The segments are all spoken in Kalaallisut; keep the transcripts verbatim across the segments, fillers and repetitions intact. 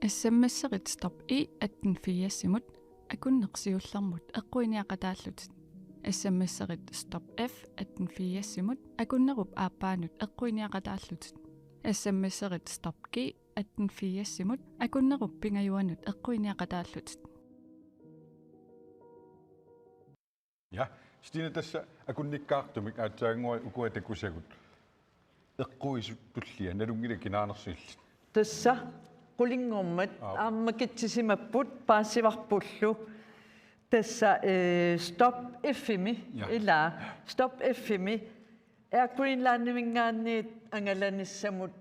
S M S-erit Stop E atten firsimut akunneq siullermut eqquiniaqataallutit. S M S-erit Stop F atten firsimut akunnerup aappaanut eqquiniaqataallutit. S M S-erit Stop G atten firsimut akunnerup pingajuanut eqquiniaqataallutit. Ja, Stine, tassa akunnikkaartumik aatsaannguaq ukua takusagut. Eqquisut tullia, nalunngilaq kinaanersoq illit. Tassa qulinngormat. Aap. Aamma kitsisimapput paasivarpullu. Tassa, eh, Stop F-imi, ja, ilaa, Stop F-imi Air Greenlandiminngaanniit angalanissamut,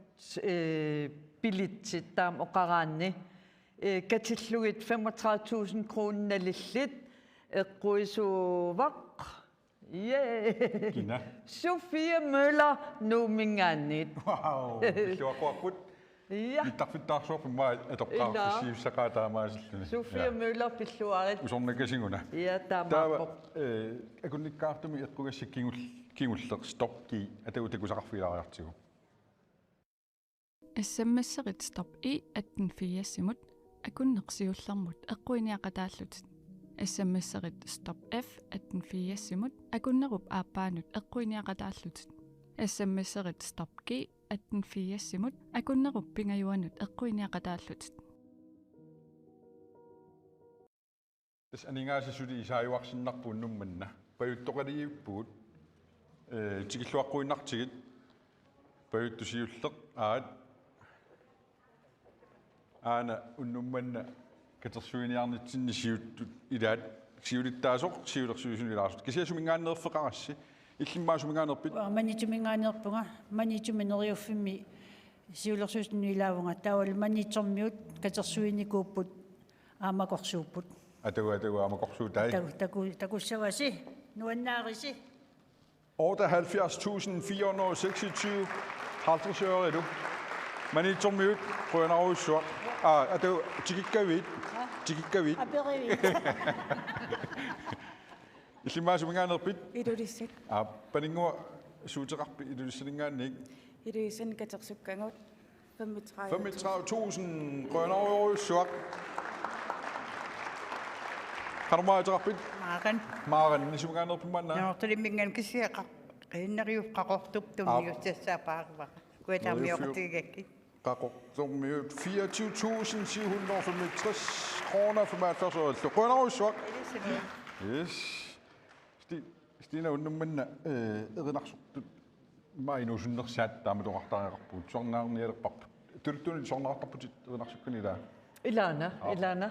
eh, billetsit taama oqaraanni, eh, katillugit femogtredive tusind kroner nalillit eqquisuuvoq. Yay! Kina? Sofie Møller Nuumminngaanniit. Wow! Pilluaqquarput. Ja. Mittarfittaarsuarput maani atoqqaarput. Ilaa. Siussaqaat taamaasilluni. Sofie, ja, Møller pilluarit. Usornakasiguna. Ja, taava, taamaappoq. Eh, akunnikkaartumik eqqugassat kingul-, kingulleq Stop G, atagu takusaqarfigilaariartigu. S M S-erit Stop E atten firsimut akunneq siullermut eqquiniaqataallutit. S M S-erit Stop F atten firsimut akunnerup aappaanut eqquiniaqataallutit. S M S-erit Stop G atten firsimut akunnerup pingajuanut eqquiniaqataallutit. Tassa aningaasat suli isaajuarsinnarput unnuk manna. Pajuttoqalerpugut, eh, tikilluaqquinnartigit. Pajuttut siulleq, aat. Aana unnuk manna katersuiniarnitsinni siuttut ilaat, siulittaasoq siulersuisuni ilaasut. Kisianni suminngaanneerfeqarassi? Illimmi aamma suminngaanneerpit? Uanga Maniitsuminngaanneerpunga, Maniitsumi Neriuffimmi siulersuisuni ilaavunga. Taavalu Maniitsormiut katersuinikuupput, aamma akorsuupput. Atagu, atagu, aamma akorsuutai. Taku-, taku-, takussavasi, nuannaarisi. Otteoghalvfjerds tusind fire hundrede og seksogtyve. Halvtreds øre, du. Maniitsormiut, qujanarujussuaq. Aa, atagu, tikikkavit. Hva? Tikikkavit. Aperiviit. Illimmi aamma suminngaanneerpit? Ilulissat. Aa, Paninnguaq, suuteqarpit Ilulissaninngaanniit? Ilulissani katersukkagut. Femogtredive tusind. Femogtredive tusind. Qujanarujussuaq. Qanormaa ateqarpit? Maren. Maren, suminngaanneerpit maanna? Nanortalimminngaanniit, kisianni qa-, qinneriup Qaqortup tunniussassaappaarivara. Kuataarmioqatigigakkit. Qaqortormiut fireogtyve tusind syv hundrede og femogtres kroner femoghalvfjerds ørellu. Qujanarujussuaq. Ilisimaat. Yes. Sti-, Stina, unnuk manna, eh, erinarsortut immaqa inuusunnersaat taamatut oqartariaqarpugut. Tusarnaarnialerparput. Tuluttut tusarnaartarputit erinarsukkani, ilaa? Ilaana, aa, ilaana.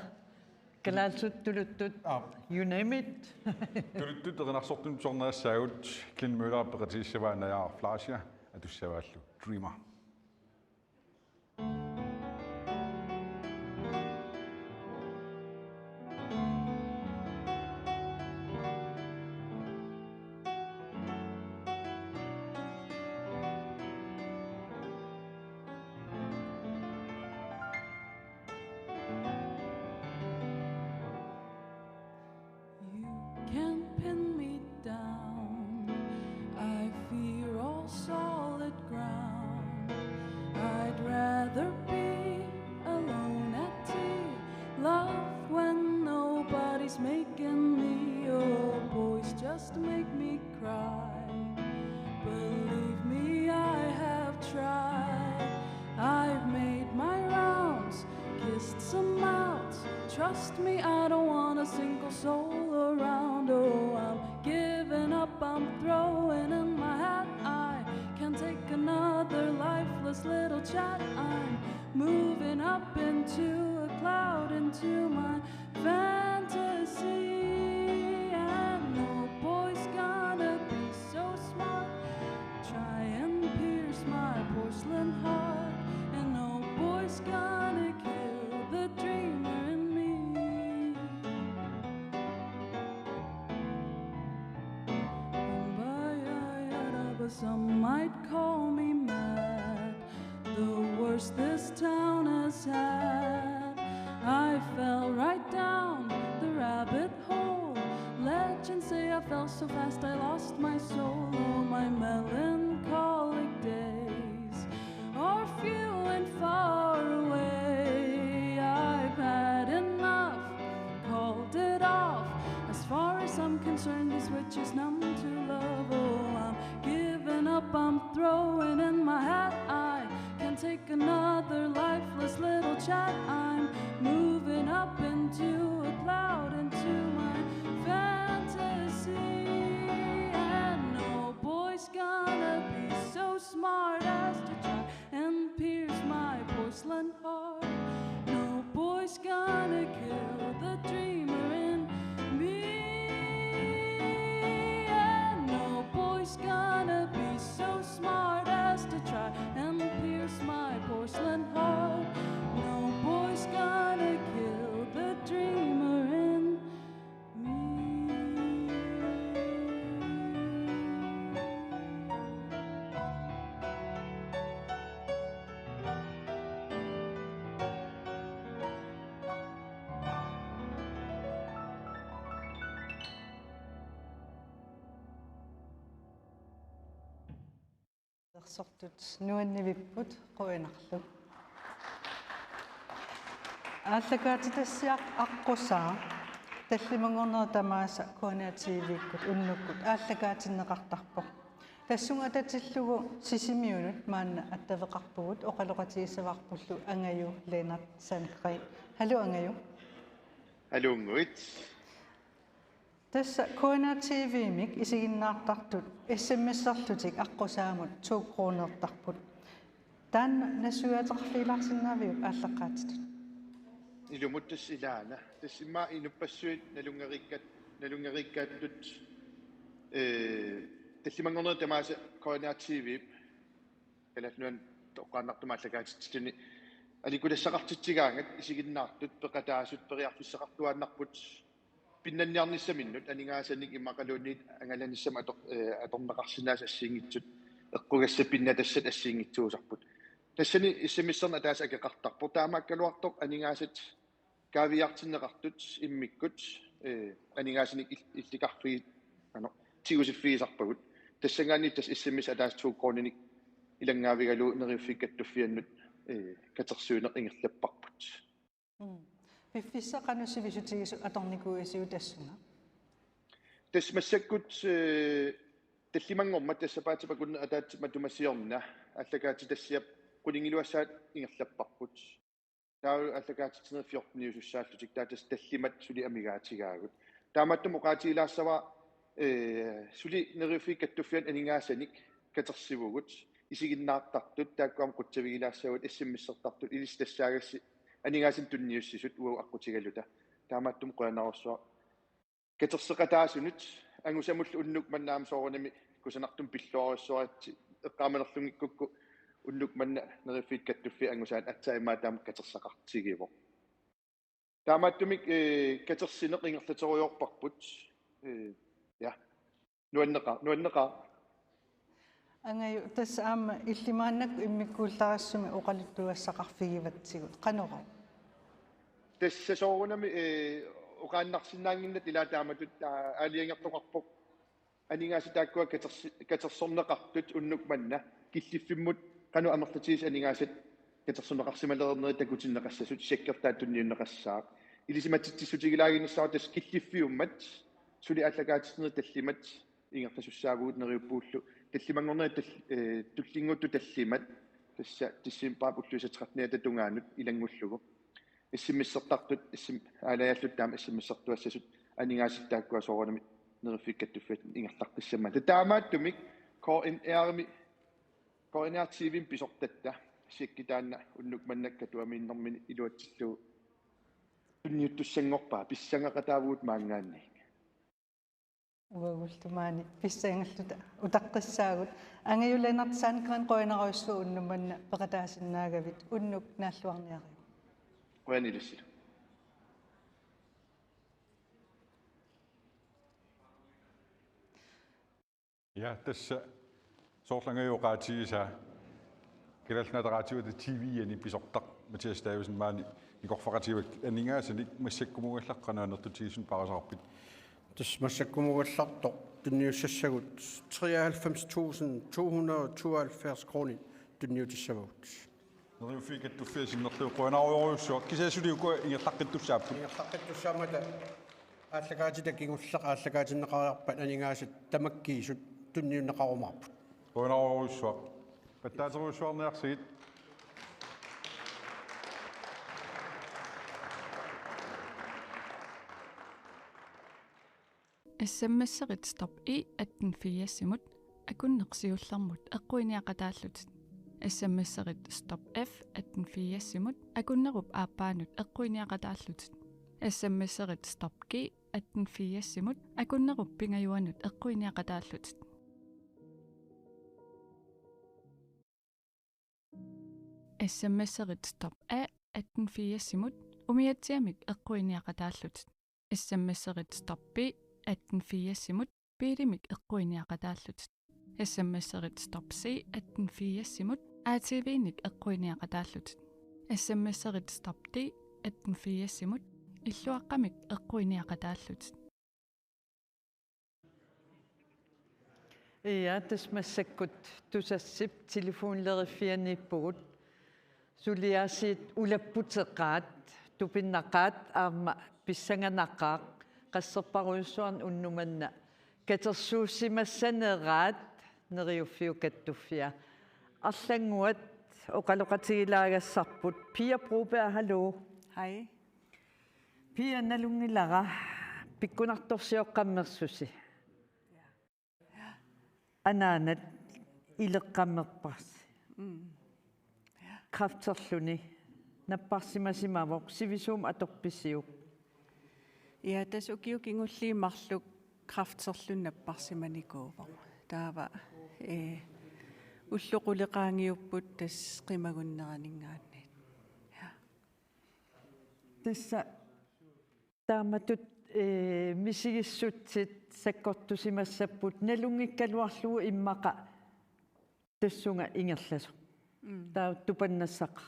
Kalaallisut tuluttut. Aa. You name it. Tuluttut erinarsortut tusarnaassaagut. Glenn Møller peqatigissavaa, Naja Fleischer atussavaallu Dreamer. You can pin me down. I fear all solid ground. I'd rather be alone at tea. Love when nobody's making me. Oh, boys just make me cry. Believe me, I have tried. I've made my rounds, kissed some mouths. Trust me, I don't want a single soul around. Oh, I'm giving up, I'm throwing in my hat. I can't take another lifeless little chat. I'm moving up into a cloud, into my fantasy. And no boy's gonna be so smart, try and pierce my porcelain heart. And no boy's gonna kill the dreamer in me. But some might call me mad, the worst this town has had. I fell right down the rabbit hole. Legends say I fell so fast I lost my soul. Oh, my melancholic days are few and far away. I'm moving up into a cloud into my fantasy. And no boy's gonna be so smart as to try and pierce my porcelain heart. No boy's gonna kill the dreamer in me. And no boy's gonna be so smart as to try and pierce my porcelain heart. No boy's gonna kill the dreamer in me. Ersortut nuannivipput, qujanarlu. Aallakaatitassiaq Aqqusaaq tallimanngornerit tamaasa K N R T V-kkut unnukkut aallakaatinneqartarpoq. Tassunga atatillugu Sisimiunut maanna attaveqarpugut, oqaloqatigissavarpullu Angaju Lennert Sandgreen. Haluu Angaju. Haluunnguit. Tassa K N R T V-mik isiginnaartartut S M S-erlutik Aqqusaamut to kronertarput. Taanna nassuiaateqarfigilaarsinnaaviuk aallaqqaatitut? Ilumut tassa ilaana. Tassa immaqa inuppassuit nalunngereeqqat-, nalunngereeqqattut, ee, tallimanngornerit tamaasa K N R T V-p Kalaallit Nunaanni toqqaannartumik aallakaatitsilluni alikkutassaqartitsigaangat isiginnaartut peqataasut periarfissaqartuaannarput pinnanniarnissaminnut aningaasanik immaqaluunniit angalanissamut ator-, ee, atorneqarsinnaasut assigiinngitsut eqqugassat pinnatassat assigiinngitsuusarput. Tassani S M S-erneq ataaseq akeqartarpoq. Taamaakkaluartoq aningaasat kaaviiaartinneqartut immikkut, ee, aningaasanik il-, illikarfigi-, ano, tigusiffigisarpagut. Tassanngaanniit tassa S M S ataaseq to kroninik ilanngaavigalugu Neriuffiit Kattuffiannut, ee, katersuineq ingerlapparput. Mm. Piffissaq qanoq sivisutigisoq atornikuuisiuk tassunga? Tassa massakkut, ee, tallimanngormat tassa sapaatip akunneq ataatsip matuma siorna aallakaatitassiap qulingiluassaatit ingerlapparput. Taava aallakaatitsinerit fjorteniusussaallutik, taava tassa tallimat suli amigaatigaagut. Taamaattumik oqaatigilaassavara, ee, suli Neriuffiit Kattuffianni aningaasanik katersivugut, isiginnaartartut taakku aamma qutsavigilaassagut, S M S-ertartut, ilissi tassaagassi aningaasanik tunniussisut uagut aqqutigaluta. Taamaattumik qujanarsuaq. Katerseqataasunut angusamullu unnuk manna aamma soorunami kusanartumik pilluarujussuaritsi, eqqaamanerlunngikkukku unnuk manna Neriuffiit Kattuffiat angusaat aatsaat imaattoq aamma katersaqartigivoq. Taamaattumik, ee, katersineq ingerlaterujoorparput. Ee, ja. Nuanneqaaq, nuanneqaaq. Angaju, tassa aamma illit maannakkut immikkuullarissumik oqaluttuassaqarfigivatsigut. Qanoruna? Tassa soorunami, ee, oqaannarsinnaannginnatta ilaa taamatut, aa, aalajangertoqarpoq. Aningaasat taakkua katersi-, katersorneqartut unnuk manna killiffimmut qanoq amerlatigisut aningaasat katersorneqarsimalereernerit takutinneqassasut, checkertaat tunniunneqassaaq. Ilisimatitsissutigilaaginnassaaq tassa killiffiummat suli aallakaatitsinerit tallimat ingerlasussaavugut, neriuppuullu tallimanngornerit tal-, ee, tullinnguuttut tallimat, tassa decembarip ulluisa tretteniata tungaanut ilanngullugu. S M S-ertartut, S M, aalajalluta taama S M S-ertuassasut aningaasat taakkua soorunami Neriuffiit Kattuffiata ingerlaqqissammata. Taamaattumik K N R-imi, K N R T V-mi pisortatta checki taanna unnuk manna katuamiinnermini iluatsillugu tunniuttussanngorpaa, pissangaqataavugut maanngaanniit. Uagullu maani pissangalluta utaqqissaagut. Angaju Lennert Sandgreen, qujanarujussuaq unnuk manna peqataasinnaagavit, unnuk naalluarniariuk. Qujanaq ilissilu. Ja, tassa soorlu Angaju oqaatigisaa Kalaallit Nunaata Raatiuata T V-ani pisortaq Mathias Davidsen maani nikorfaqatigivakkit, aningaasanik massakkumuugallartoq qanoq annertutigisumik paasisaqarpit? Tassa massakkumuugallartoq tunniussassagut treoghalvfems tusind to hundrede og tooghalvfjerds kroner tunniutissavagut. Neriuffiit Kattuffiat sinnerlugu qujanarujorujussuaq, kisianni suli ukua ingerlaqqittussaapput. Ingerlaqqittussaammata aallakaatita kingulleq aallakaatinneqariarpat aningaasat tamakkiisut tunniunneqarumaarput. Qujanarujorujussuaq. Pattaaterujussuarniarsigit. S M S-erit stop E atten firsimut akunneq siullermut eqquiniaqataallutit. S M S-erit stop F atten firsimut akunnerup aappaanut eqquiniaqataallutit. S M S-erit stop G atten firsimut akunnerup pingajuanut eqquiniaqataallutit. S M S-erit stop A atten firsimut umiatsiamik eqquiniaqataallutit. S M S-erit stop B atten firsimut biilimik eqquiniaqataallutit. S M S-erit stop C atten firsimut A T V-nik eqquiniaqataallutit. S M S-erit stop D atten firsimut illuaqqamik eqquiniaqataallutit. Ja, tassa massakkut Tusassip telefonileriiffianiippugut. Suliaasiit ulapputeqaat, tupinnaqaat aamma pissanganaqaaq, qasserparujussuarnik unnuk manna katersuussimassaneraat Neriuffiup Kattuffia. Arlannguat oqaloqatigilaagassarput. Pia Broberg, hallo. Hej. Pia, nalunngilara pikkunartorsioqqammersusi. Anaanat ileqqammerparsi. Mm. Kræfterluni napparsimasimavoq, sivisuumik atorpisiuk? Ja, tassa ukiut kingulliit marluk kræfterluni napparsimanikuuvoq. Taava, eh, ullut qulip qaangiupput tassa qimagunneraninngaanniit. Ja. Tassa taamatut, eh, misigissutsit sakkortusimassapput, nalunngikkaluarlugu immaqa tassunga ingerlasoq. Mm. Taava tupannassaqaaq.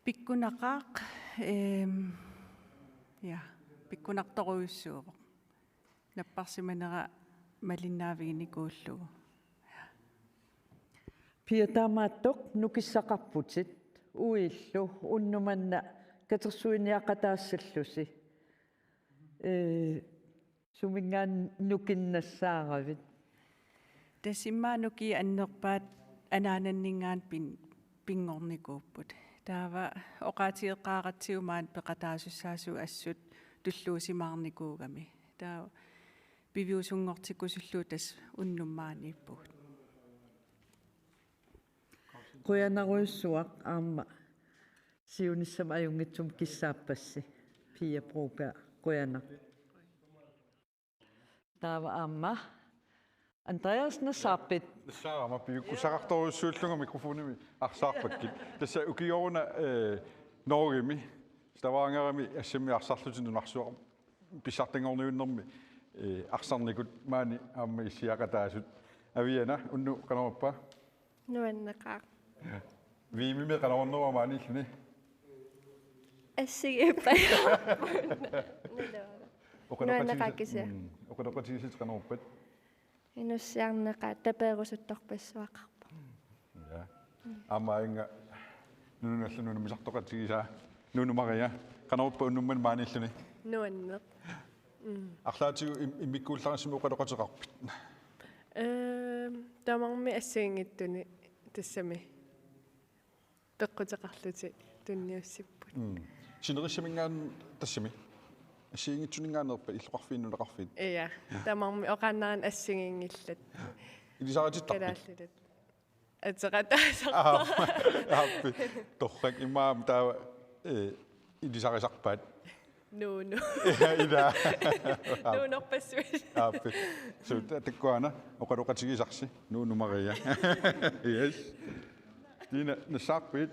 Pikkunaqaaq, ehm, ja, pikkunartorujussuuvoq. Napparsimanera malinnaaviginikuullugu. Pia, taamaattoq nukissaqarputit uillu unnuk manna katersuiniaqataassallusi. Ee, suminngaanniit nukinnassaaravit? Tassa immaqa nukiit annerpaat anaananninngaanniit pin-, pinngornikuupput. Taava oqaatigeqqaaratsigu maani peqataasussaasut assut tulluusimaarnikuugami. Taava piviusunngortikkusullugu tassa unnuk maaniippugut. Qujanarujussuaq aamma siunissami ajunngitsumik kissaappassi. Pia Broberg, qujanaq. Taava aamma Andreas, nassaarpit? Nassaarama, piukkussaqartorujussuullunga mikrofonimi arsaarpakkit. Tassa ukioruna, eh, Norgemi, Stavangerimi assammik arsarlutik nunarsuaq pissartanngorniunnermi, eh, arsarnikut maani aamma issiaqataasut. Aviana, unnuk qanorpaa? Nuanneqaaq. Viimimi qanorunnerua maaniilluni? Assigiippajorput. Nuanneqaaq kisianni. Mm, oqaloqatigisatit qanoruppat? Inussiarneqaaq, taperusuttorpassuaqarpoq. Ja. Aamma inga nununallu nunummisartoqatigisaa Nunu Maria, qanoruppat unnuk manna maaniilluni? Nuanneq. Mm. Arlaatigut im-, immikkuullarissumik oqaloqateqarpit? Ehm, tamarmik assigiinngitsuni tassami peqquteqarlutik tunniussipput. Mm. Sinerissaminngaanniit tassami? Assigiinngitsuninngaanneerpat illoqarfiit nunaqarfiit? Ja, tamarmik oqaannarani assigiinngillat. Ilisaritittarpit? Kalaallitat. Ateqataasarpoq. Aap-, aappi. Torrak, immaqa taava, eh, ilisarisarpaat? Nuunu. Ila. Nuunorpassuit. Aappi. So, ta-, takkuana oqaloqatigisarsi. Nunu Maria. Yes. Tina, nassaarpit?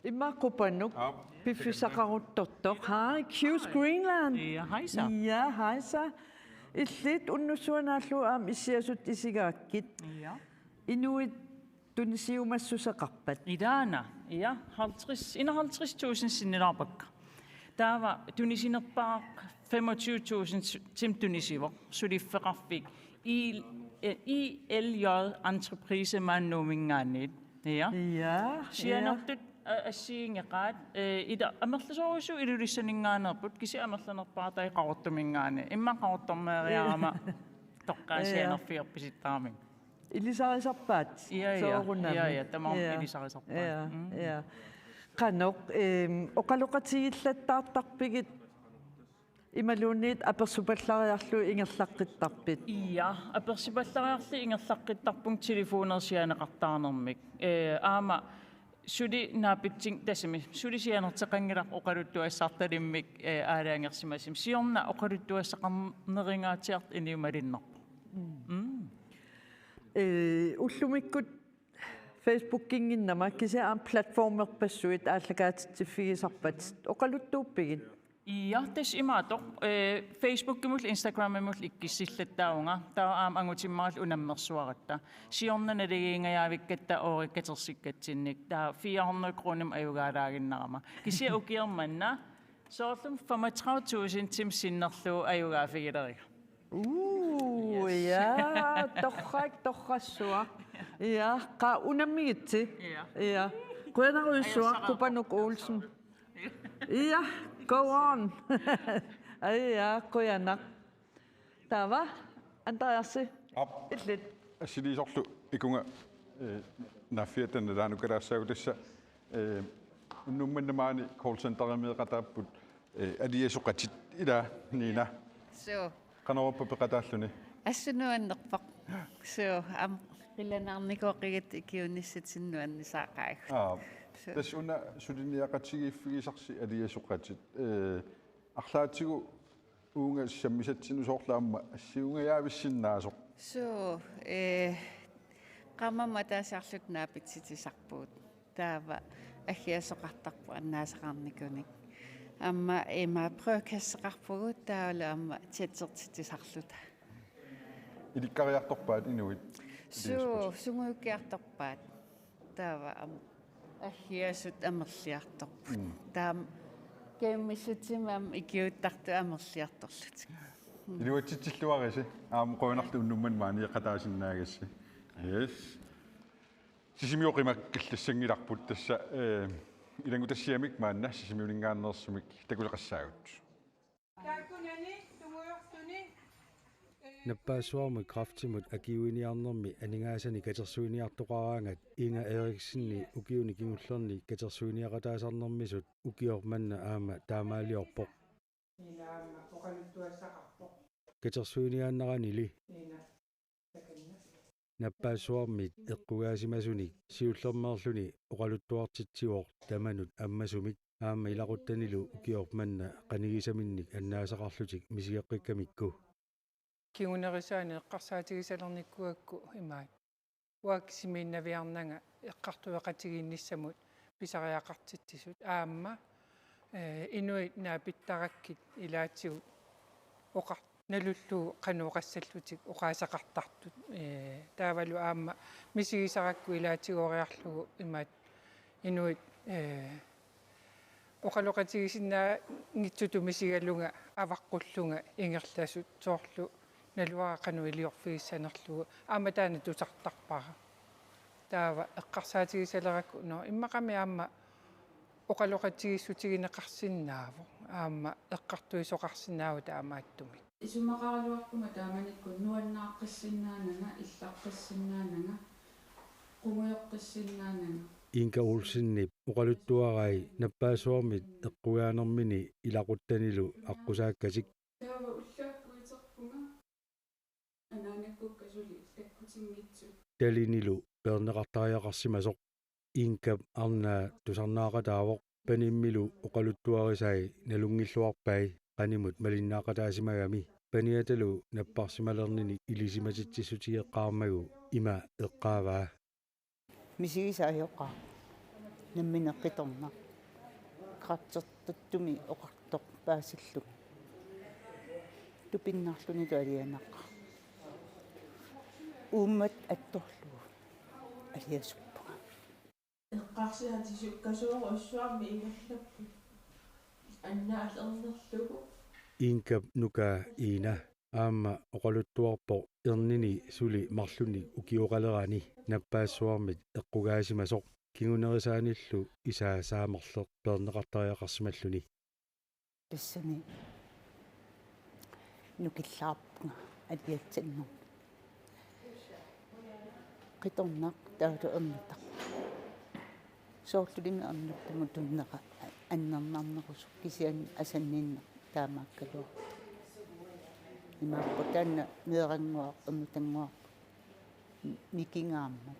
Immaqa Qupanuk. Aap. Piffissaqaruttortoq. Hej, Q's Greenland. Ja, hejsa. Ja, hejsa. Illit unnussuanaallu aamma issiasut isigaakkit. Ja. Inuit tunisiumassuseqarpat? Ilaana, ja, halvtreds, enoghalvtreds tusind sinnilaarpakka. Taava tunisinerpaaq femogtyve tusind-imik tunisivoq, suliffeqarfik. I-, eh, I L J Entreprise maani Nuumminngaanniit. Ja. Ja, ja. Sianertut, eh, assigiinngeqaat, eh, ila amerlasoorujussuit Ilulissaninngaanneerput, kisianni amerlanerpaartaat Qaqortuminngaanniit. Immaqa Qaqortormeeriarama toqqaannaq, ja, sianerfiorpisittaramik. Ilisarisarpaat? Ja, ja. Soorunami. Ja, ja, tamarmik, ja, ilisarisarpaat. Ja, mm, ja. Qanoq, ehm, oqaloqatigillattaartarpigit Imaluunniit apersupallariarlugu ingerlaqqittarpit? Ja, apersupallariarlugu ingerlaqqittarpunga telefonersianeqartarnermik. Ee, aamma suli naapitsin tassami, suli sianerteqanngilaq oqaluttuassartalimmik, ee, aalajangersimasumik. Siorna oqaluttuassaqarnerungaatsiartoq inuit malunnarpoq. Mm. Ee, ullumikkut Facebookinnginnama kisianni aamma platformerpassuit aallakaatitsiffigisarpat oqaluttuuppigit? Ja, tassa imaattoq, ee, Facebookimullu Instagramimullu ikkussillattaarpunga. Taava aamma angutimmarlu unammersuaratta. Siorna naligiingajavikkatta oorikkatersikkatsinnik. Taava fire hundrede kronimik ajugaalaaginnarama. Kisianni ukioq manna soorlu femogtredive tusindimik sinnerlugu ajugaaffigileriga. Uu, yes. Ja, torrak, torrassuaq. Ja, qaa unammigitsi. Ja. Ja. Qujanarujussuaq, Kupanuk Olsen. Ja, go on. Ai, ja, qujanaq. Taava, Andreasi. Aap. Illit. Assiliisorlu ikunga, ee, naaffiata nalaanukalaassaagutassa, ee, unnuk manna maani callcenterimeeqataapput, ee, aliasoqatit ilaa Nina. Suu. Qanoq ippa peqataalluni? Assut nuannerpoq. Suu, aamma qilanaarnikuugatta ikiuunnissatsinnut nuannisaaqaagut. Aap. Suu. Tassa una suliniaqatigiiffigisarsi aliasoqatit. Ee, arlaatigut uunga sammisatsinnut soorlu aamma assiungajaavissinnaasoq. Suu, ee, qaammammut ataasiarluta naapitsitsisarpugut. Taava aggiasoqartarpoq annaasaqarnikunik. Aamma ima brødkasseqarpugut taavalu aamma chatsertitsisarluta. Ilikkariartorpaat inuit? Suu, sungiukkiartorpaat. Taava aamma aggiasut amerliartorput. Mm. Taava kæmmissutsimik aamma ikiuuttartut amerliartorlutik. Mm. Iluatsitsilluarisi, aamma qujanarlu unnuk manna maaniiqataasinnaagassi. Yes. Sisimiut qimakkallassanngilarput tassa, ee, ilanngutassiamik maanna Sisimiuninngaanneersumik takuleqassaagut. Taakkunani tungujortuni, ee, Nappaassuarmut kræftimut akiuiniarnermi aningaasanik katersuiniartoqaraangat Inger Eriksenip ukiuni kingullerni katersuiniaqataasarnermisut ukioq manna aamma taamaaliorpoq. Iina aamma oqaluttuassaqarpoq. Katersuiniaannaranili. Iina. Nappaassuarmit eqqugaasimasuni siullermeerluni oqaluttuartitsivoq tamanut ammasumik aamma ilaquttanilu ukioq manna qanigisaminnik annaasaqarlutik misigeqqikkamikku. Kingunerisaanik eqqarsaatigisalernikkuakku imaat. Uanga kisimiinnaviarnanga eqqartueqatigiinnissamut pisariaqartitsisut aamma, ee, inuit naapittarakkit ilaatigut oqar-, nalullugu qanoq oqassallutik oqaaseqartartut, ee, taavalu aamma misigisarakku ilaatigooriarlugu imaat inuit, ee, oqaloqatigisinnaanngitsutut misigalunga avaqqullunga ingerlasut soorlu naluara qanoq iliorfigissanerlugu aamma taanna tusartarpara. Taava eqqarsaatigisalerakku, nå, immaqami aamma oqaloqatigiissutigineqarsinnaavoq, aamma eqqartuisoqarsinnaavoq taamaattumik. Isumaqaraluarpunga taamanikkut nuannaaqqissinnaananga, illaqqissinnaananga, qungujoqqissinnaananga. Inka Olsenip oqaluttuarai nappaassuarmit eqqugaanermini ilaquttanilu aqqusaakkatik. Taava ullaakkut iterpunga anaanakkukka suli takkutinngitsut. Talinilu peerneqartariaqarsimasoq. Inkap arnaa tusarnaaqataavoq, panimmilu oqaluttuarisai nalunngilluarpai qanimut malinnaaqataasimagami. Paniatalu napparsimalernini ilisimatitsissutigeqqaarmagu ima eqqaavaa. Misigisaajoqaaq nammineq qitornaq. Kræftertattumi oqartoq paasillugu. Tupinnarlunilu alianaqaaq. Uummat attorlugu aliasuppunga. Eqqarsaatisukkasuuruussuarmi ingerlapput. Annaalernerlugu. Inkap nukaa Iina aamma oqaluttuarpoq ernini suli marlunnik ukioqalerani nappaassuarmit eqqugaasimasoq kingunerisaanillu isaa saamerleq peerneqartariaqarsimalluni. Tassani nukillaarpunga aliatsannermut. Qitornaq taavalu ernutaq. Soorlulimi ernuttama tunnera annernarnerusoq kisianni asanninneq. taamaakkaluarpoq. Imaappoq taanna meerannguaq, unutannguaq, mikingaammat.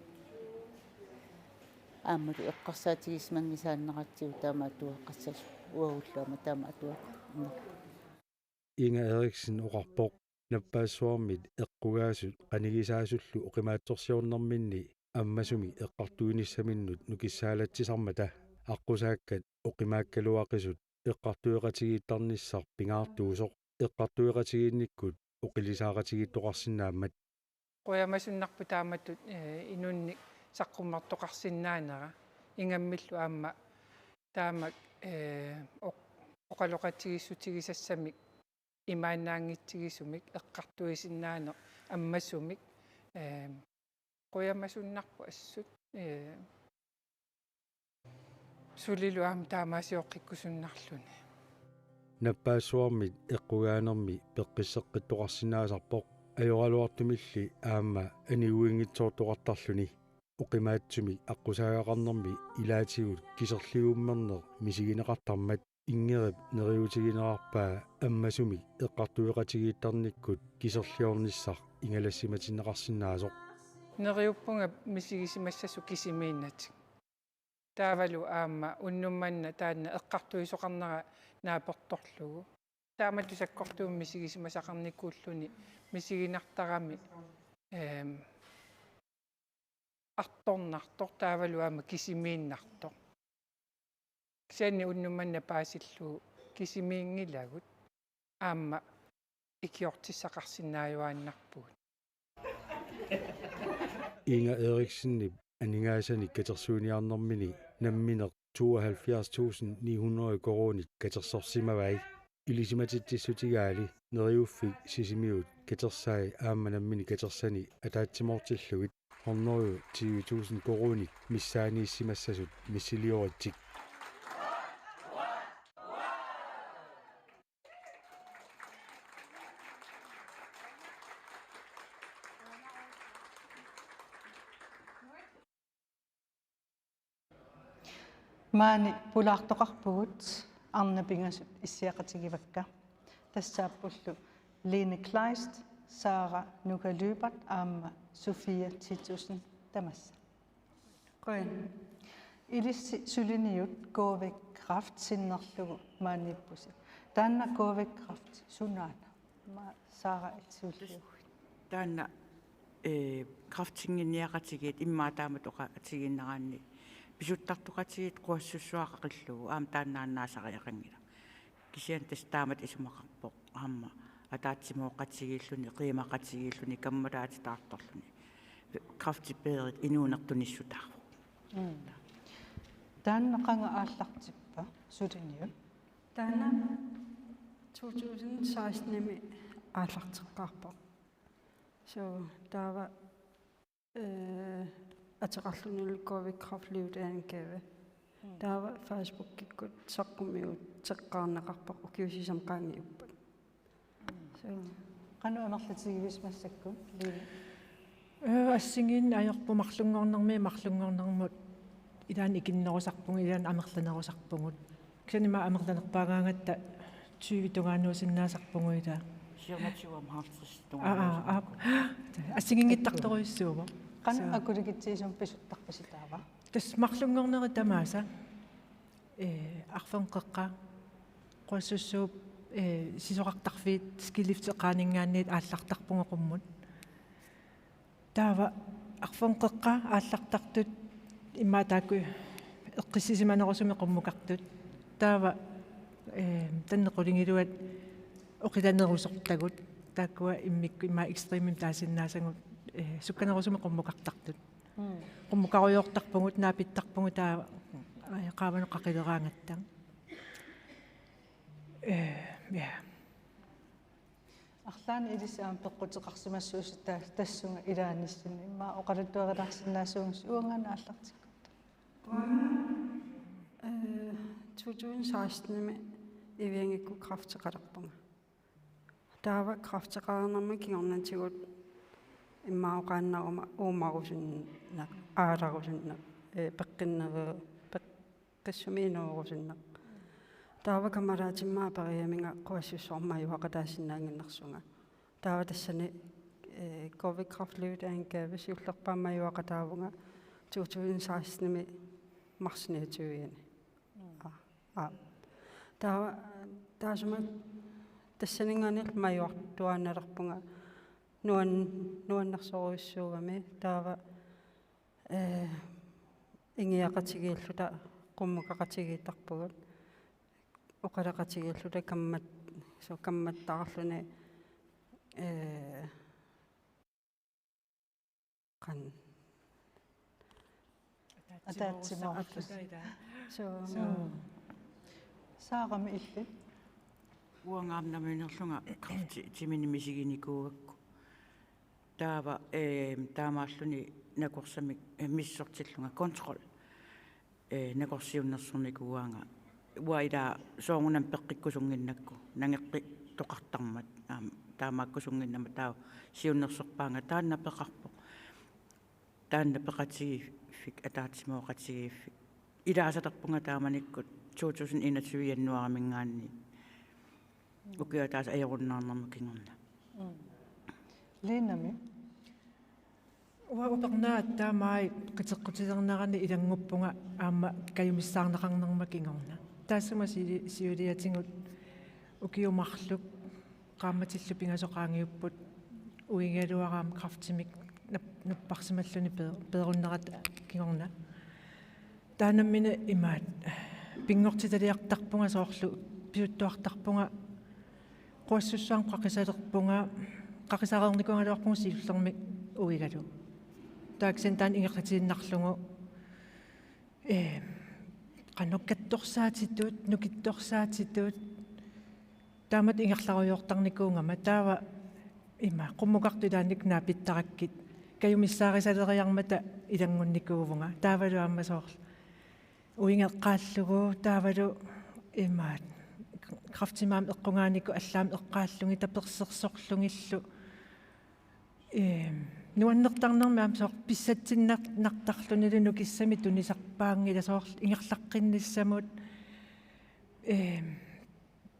Aammalu eqqarsaatigisimanngitsoornaratsigu taama atuaqassasut, uagullu aamma taama atuaqarnerput. Inger Eriksen oqarpoq nappaassuarmit eqqugaasut qanigisaasullu oqimaatsorsiornerminni ammasumik eqqartuinissaminnut nukissaalatsisarmata aqqusaakkat oqimaakkaluaqisut eqqartueqatigiittarnissaq pingaartuusoq eqqartueqatigiinnikkut oqilisaaqatigiittoqarsinnaammat. Qujamasunnarpoq taamatut, eh, inunnik saqqummertoqarsinnaanera, ingammillu aamma taamak, eh, oq-, oqaloqatigiissutigisassamik imaannaanngitsigisumik eqqartuisinnaaneq ammasumik, eh, qujamasunnarpoq assut, eh, sulilu aamma taamaasioqqikkusunnarluni. Nappaassuarmit eqqugaanermi peqqisseqqittoqarsinnaasarpoq ajoraluartumilli aamma aniguinngitsoortoqartarluni. Oqimaatsumik aqqusaagaqarnermi ilaatigut kiserliummerneq misigineqartarmat Ingerip neriuutiginerarpaa ammasumik eqqartueqatigiittarnikkut kiserliornissaq ingalassimatinneqarsinnaasoq. Neriuppunga misigisimassasut kisimiinnatik. Taavalu aamma unnuk manna taanna eqqartuisoqarnera naapertorlugu. Taamatut sakkortuumik misigisimasaqarnikuulluni misiginartarami, ehm, artornartoq taavalu aamma kisimiinnartoq. Kisianni unnuk manna paasillugu kisimiinngilagut aamma ikiortissaqarsinnaajuaannarpugut. Inger Eriksenip aningaasanik katersuiniarnermini nammineq tooghalvfjerds tusind ni hundrede koruunit katersorsimavai. Ilisimatitsissutigaali Neriuffik Sisimiut katersai aamma nammineq katersani ataatsimoortillugit hundrede tyve tusind koruunit missaaniissimassasut missilioritsik. Maani pulaartoqarpugut, arnat pingasut issiaqatigivakka. Tassaappullu Lene Kleist, Sara Nuka Lyberth aamma Sofia Titussen Tamassa. Qujan. Ilissi suliniut K V Kræft sinnerlugu maaniippusi. Taanna K V Kræft sunaana? Aamma Sara, illit siulliuguit. Taanna, eh, kræftinnginniaqatigiit immaqa taamatut oqaatigiinneranni pisuttartoqatigiit quassussuaqaqillugu aamma taannaannaasariaqanngilaq. Kisianni tassa taamatut isumaqarpoq aamma ataatsimooqatigiilluni, qiimaqatigiilluni, kammalaatitaartorluni. Kræftit peerit inuuneq tunissutaavoq. Mm. Taanna qanga aallartippa suliniut? Taanna to tusind seksten-imi aallarteqqaarpoq. So, taava, eh, ateqarlunilu K V Kræft løb egen gave. Mm. Taava Facebookikkut saqqummiuteqqaarneqarpoq ukiut sisamat qaangiupput. So. Qanoq amerlatigivisimassakku, Lene? Ee, assigiinneq ajorput marlunngornermi, marlunngornermut ilaanni ikinnerusarpugut, ilaanni amerlanerusarpugut. Kisianni aamma amerlanerpaagaangatta tyve tungaannuusinnaasarpugut ilaa. Siornatigut aamma halvtreds. Aa, aa, aa. Assigiinngitsorujussuuvoq. Qanoq akulikitsigisumik pisuttarpisi taava? Tassa marlunngornerit tamaasa. Ee, arfernup qeqqa, quassussuup, ee, sisorartarfiit skilifteqaaninngaanniit aallartarpugut qummut. Taava arfernup qeqqa aallartartut immaqa taakku eqqissisimanerusumik qummukartut. Taava, ee, tanneq qulingiluat oqilanerusortagut. Taakkua immikkut immaqa ekstremimik taasinnaasagut, ee, sukkanerusumik qummukartartut. Mm. Qummukarujoortarpugut, naapittarpugut taava, ee, qaavanut qaqileraangatta. Ee, ja. Arlaannik ilissi aamma peqquteqarsimassuusi ta-, tassunga ilaanissinni. Immaqa oqaluttuarilaarsinnaasuugussi uangaana aallartikkutta. Uanga, ee, to tusind seksten-imi iviangikkut kræfteqalerpunga. Taava kræfteqarnermut kingornatigut immaqa oqaannaruma uumarusunneq, aalarusunneq, ee, peqqinneru-, peqqissumi inuurusunneq. Taava kammalaatimmik periarfissaq Quassussuarmut majuaqataasinnaannginnersunga. Taava tassani, eh, Covid Kræftløbet er en gave siullerpaamik majuaqataavunga to tusind seksten-imi marts niogtyve-ani. Mm. Aa, aa. Taava, taassumalu tassaninngaanniillu majuartuaannalerpunga nuan-, nuannersorujussuugami. Taava, eh, ingiaqatigiilluta qummukaqatigiittarpugut. Oqaloqatigiilluta kammat-, so kammattaarluni, eh, qan-, ataatsimoorussaarluta ilaa. So, so. Mm. Saarami illit? Uanga aamma namminerlunga kræfti timini misiginikuugakku. Taava, eh, taamaalluni nakorsamik, eh, misissortillunga kontrol. Eh, nakorsiunnersornikuuaanga. Uanga ilaa soorunami peqqikkusunnginnakku. Nangeqqittoqartarmat. Aamma taamaakkusunnginnama taava siunnersorpaanga taanna peqarpoq. Taanna peqatigiiffik, ataatsimooqatigiiffik. Ilaasatarpunga taamanikkut to tusind enogtyve januaariminngaanniit. Ukioq ataaseq ajorunnaarnerma kingorna. Mm. Leenami? Uanga upernaaq aamma qiteqqutilernerani ilannguppunga aamma kajumissaarneqarnerma kingorna. Taassuma si-, siuliatigut ukiut marluk qaammatillu pingasut qaangiupput uigaluaraam kræftimik nap-, napparsimalluni pe-, peerunnerat kingorna. Taanna nammineq imaat pinngortitaliartarpunga soorlu pisuttuartarpunga Quassussuarmut qaqisalerpunga, qaqisareernikuugaluarpunga siullermik uigalu. Taava kisianni taanna ingerlatiinnarlugu, eh, qanoq kattorsaatitut, nukittorsaatitut, taamatut ingerlarujoortarnikuugama, taava ima, qummukartut ilaannikkut naapittarakkit, kajumissaarisaaleriarmata ilanngunnikuuvunga, taavalu aamma soorlu uiga eqqaallugu, taavalu imaat, kræftimik aamma eqqugaanikkut allaammi eqqaallugit tapersersorlugillu. Ehm, nuannertarnermi aamma soorlu pissatsinnar-, nartarlunilu nukissamik tunisarpaanngilaq soorlu ingerlaqqinnissamut. Ehm,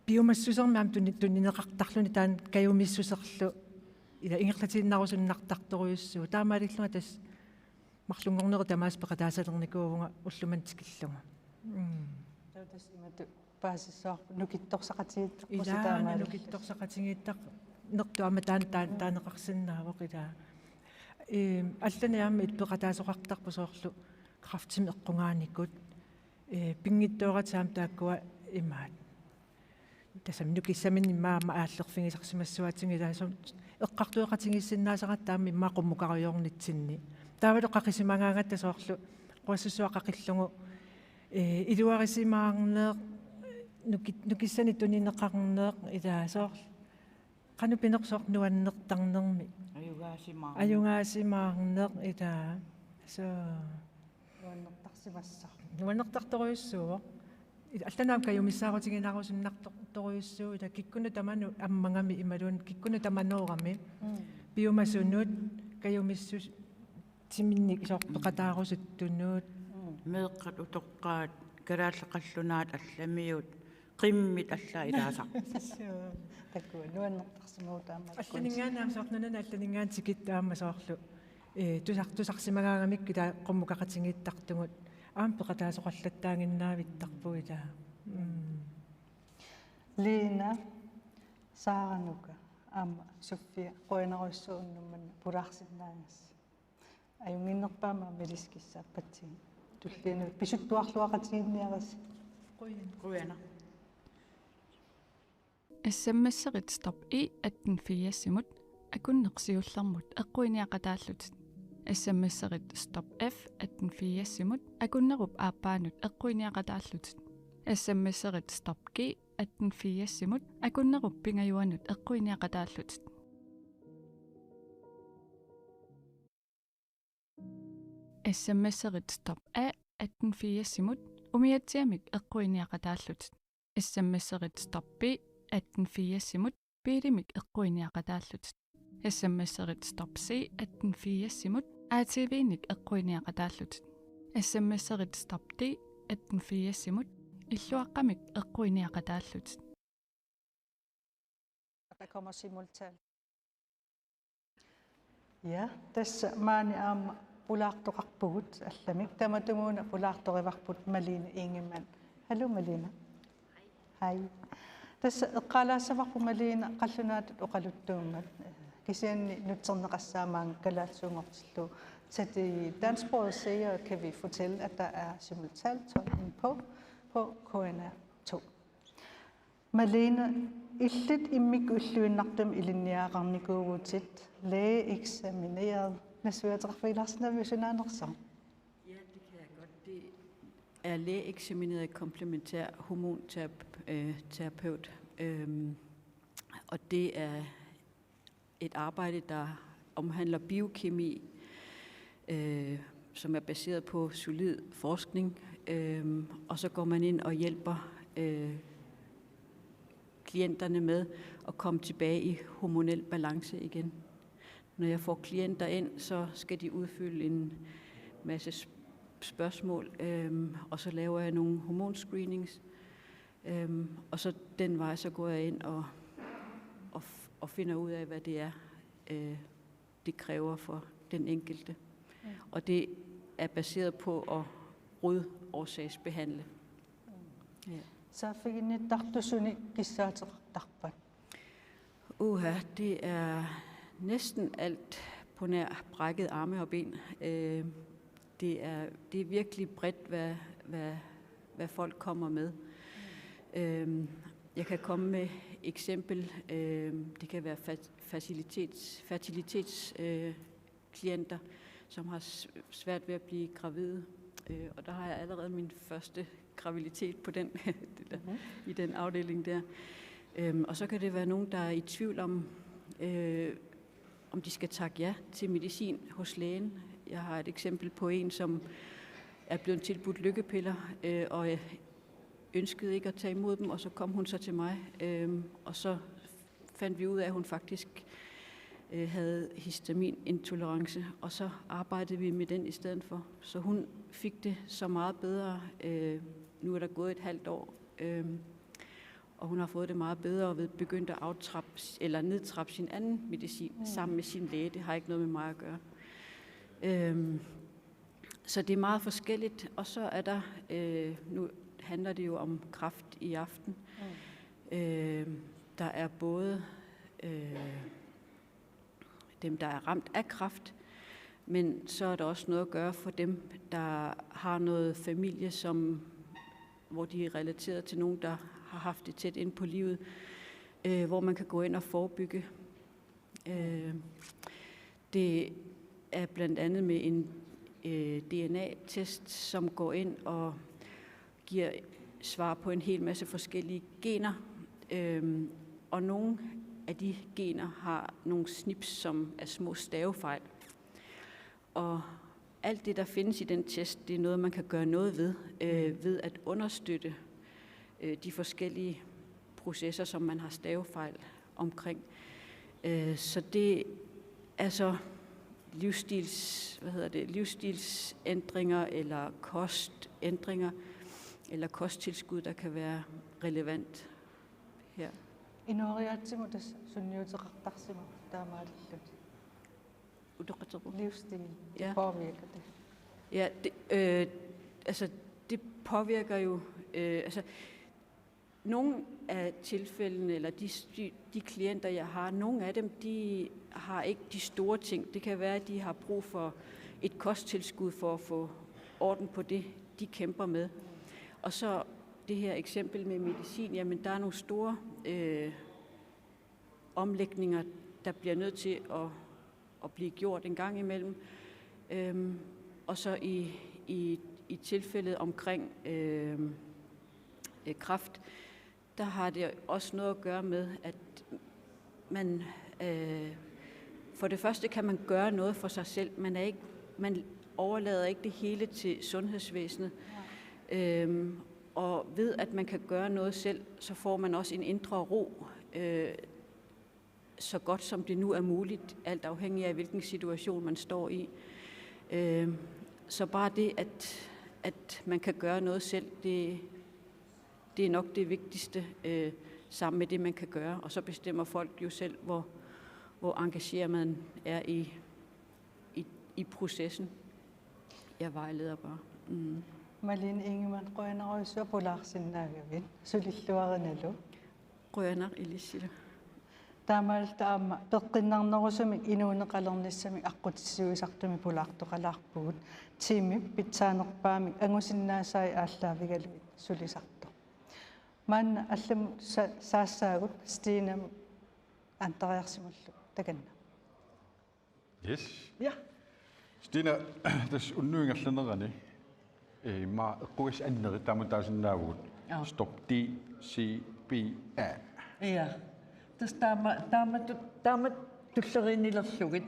piumassusermik aamma tuni-, tunineqartarluni taanna kajumissuserlu ila ingerlatiinnarusunnartartorujussuuvoq. Taamaalillunga tassa marlunngornerit tamaasa peqataasalernikuuvunga ullumimut tikillugu. Mm. Taava tassa imatut paasissavarput nukittorsaqatigiittarpusi. Ilaana taamaalilluni. Nukittorsaqatigiittarnertut aamma taanna, taanna, taaneqarsinnaavoq ilaa. Ehm, allanik aamma illit peqataasoqartarput soorlu kræftimik eqqugaanikkut. Eh, pinngitsooratik aamma taakkua imaat. Tassami nukissaminnik immaqa aamma aallerfigisarsimassuatigut ilaa, soorlu eqqartueqatigiissinnaasaratta aamma immaqa qummukarujoornitsinni. Taavalu qaqisimagaangatta soorlu Quassussuaq qaqillugu, eh, iluarisimaarneq, nuki-, nukissanik tunineqarneq ilaa soorlu qanoq pineq soorlu nuannertarnermik. Ajugaasimaarneq. Ajugaasimaarneq ilaa. So. Nuannertarsimassaaq. Nuannertartorujussuuvoq. Ila allanut aamma kajumissaarutiginaarusunnartor-, torujussuuvoq ila kikkunnut tamanut ammagami imaluunniit kikkunnut tamanoorami. Mm. Piumasunut kajumissuseq timinnik soorlu peqataarusuttunut. Mm. Meeqqat utoqqaat, kalaallit qallunaat allamiut, qimmit allaat ilaasarput. Suu. Takuuk nuannertarsimavoq taamaakkunnut. Allaninngaanniit aamma soorlu nunanut allaninngaanniit tikittut aamma soorlu, eh, tusar-, tusarsimagaangamikkit ilaa qummukaqatigiittartugut aamma peqataasoqallattaaginnaavittarpugut ilaa. Mm. Lina, Sara Nuka, aamma Sofia, qujanarujussuaq unnuk manna pulaarsinnaagassi. Ajunnginnerpaamik aamma ilissi kissaappatsigit. Tulliani pisuttuarluaqatigiinniarassi. Qujan. Qujanaq. S M S-erit stop E atten firsimut akunneq siullermut eqquiniaqataallutit. S M S-erit stop F atten firsimut akunnerup aappaanut eqquiniaqataallutit. S M S-erit stop G atten firsimut akunnerup pingajuanut eqquiniaqataallutit. S M S-erit stop A atten firsimut umiatsiamik eqquiniaqataallutit. S M S-erit stop B atten firsimut biilimik eqquiniaqataallutit. S M S-erit stop C atten firsimut A T V-nik eqquiniaqataallutit. S M S-erit stop D atten firsimut Illuaqqamik eqquiniaqataallutit. Der kommer simultan. Ja, tassa maani aamma pulaartoqarpugut allamik. Tamatumuuna pulaartorivarput Malene Ingemann. Hallo Malene. Hej. Tassa eqqaalaassavarput Malene qallunaatut oqaluttuummat. Kisianni nutserneqassaaq maanga kalaallisuunngortillugu. Så det dansksprogede seere kan vi fortælle, at der er simultantolkning på, på K N R to. Malene, illit immikkut illuinnartumik ilinniagaqarnikuuvutit, lægeeksamineret. Nassuiateqarfigilaarsinnaavit sunaanersoq? Ja, det kan jeg godt. Det er lægeeksamineret komplementær hormonterapeut, øhm, og det er et arbejde, der omhandler biokemi, øh, som er baseret på solid forskning, øhm, og så går man ind og hjælper øh, klienterne med at komme tilbage i hormonel balance igen. Når jeg får klienter ind, så skal de udfylde en masse s- spørgsmål, øhm, og så laver jeg nogle hormonscreenings, øhm, og så den vej, så går jeg ind og, og, f- og finder ud af, hvad det er, øh, det kræver for den enkelte. Og det er baseret på at rodårsagsbehandle. Ja. Saaffiginnittartut sunik kissaateqartarpat? Uha, det er næsten alt på nær brækket arme og ben. Øh, det, er, det er virkelig bredt, hvad, hvad, hvad folk kommer med. Øhm, jeg kan komme med eksempel. Øhm, det kan være fa- facilitets, fertilitets øh, klienter, som har s- svært ved at blive gravide. Øh, og der har jeg allerede min første graviditet på den, det der, i den afdeling der. Øhm, og så kan det være nogen, der er i tvivl om, øh, om de skal takke ja til medicin hos lægen. Jeg har et eksempel på en, som er blevet tilbudt lykkepiller, øh, og øh, ønskede ikke at tage imod dem, og så kom hun så til mig, øhm, og så fandt vi ud af, at hun faktisk øh, havde histaminintolerance, og så arbejdede vi med den i stedet for. Så hun fik det så meget bedre. Øh, nu er der gået et halvt år, øh, og hun har fået det meget bedre og ved begyndt at aftrappe, eller nedtrappe sin anden medicin mm. sammen med sin læge. Det har ikke noget med mig at gøre. Øh, så det er meget forskelligt. Og så er der, øh, nu handler det jo om kræft i aften. Mm. Øh, der er både øh, dem, der er ramt af kræft, men så er der også noget at gøre for dem, der har noget familie, som, hvor de er relateret til nogen, der har haft det tæt ind på livet, øh, hvor man kan gå ind og forebygge. Øh, det er blandt andet med en øh, D N A-test, som går ind og giver svar på en hel masse forskellige gener. Øhm, og nogle af de gener har nogle snips, som er små stavefejl. Og alt det, der findes i den test, det er noget, man kan gøre noget ved, øh, ved at understøtte øh, de forskellige processer, som man har stavefejl omkring. Øh, så det er så livsstils, hvad hedder det, livsstilsændringer eller kostændringer eller kosttilskud, der kan være relevant her. Inooriaatsimu tassa sunniuteqartarsimapput taamaalillutit. Utoqqatserpunga. Livsstil, det Ja. påvirker det. Ja, det, øh, altså det påvirker jo, øh, altså nogle af tilfældene, eller de, de, de klienter, jeg har, nogle af dem, de har ikke de store ting. Det kan være, at de har brug for et kosttilskud for at få orden på det, de kæmper med. Og så det her eksempel med medicin, jamen der er nogle store øh, omlægninger, der bliver nødt til at, at blive gjort en gang imellem. Øhm, og så i, i, i tilfældet omkring øhm, øh, kræft, der har det også noget at gøre med, at man øh, for det første kan man gøre noget for sig selv. Man, er ikke, man overlader ikke det hele til sundhedsvæsenet. Øhm, og ved at man kan gøre noget selv, så får man også en indre ro, øh, så godt som det nu er muligt, alt afhængig af hvilken situation man står i. Øh, så bare det, at, at man kan gøre noget selv, det, Det er nok det vigtigste, øh, sammen med det, man kan gøre. Og så bestemmer folk jo selv, hvor, hvor engageret man er i, i, i processen. Jeg vejleder bare. Mm. Malene Ingemann, qujanarujussuaq pulaarsinnaagavit, sulilluarinalu. Qujanaq ilissilu. Taamaalilluta aamma peqqinnarnerusumik inuuneqalernissamik aqqutissiuisartumik pulaartoqalaarpugut. Teamip pitsaanerpaamik angusinnaasai aallaavigalugit sulisartoq. Maanna allamut sa-, saassaagut Stinamut Andreasimullu takanna. Yes. Ja. Stina, tassa unnuup ingerlanerani, eh, immaqa eqqugassat annerit taama taasinnaavugut. Aa. Stop D C B A. Ja. Tassa taama, taamatut, taamatut tulleriinnilerlugit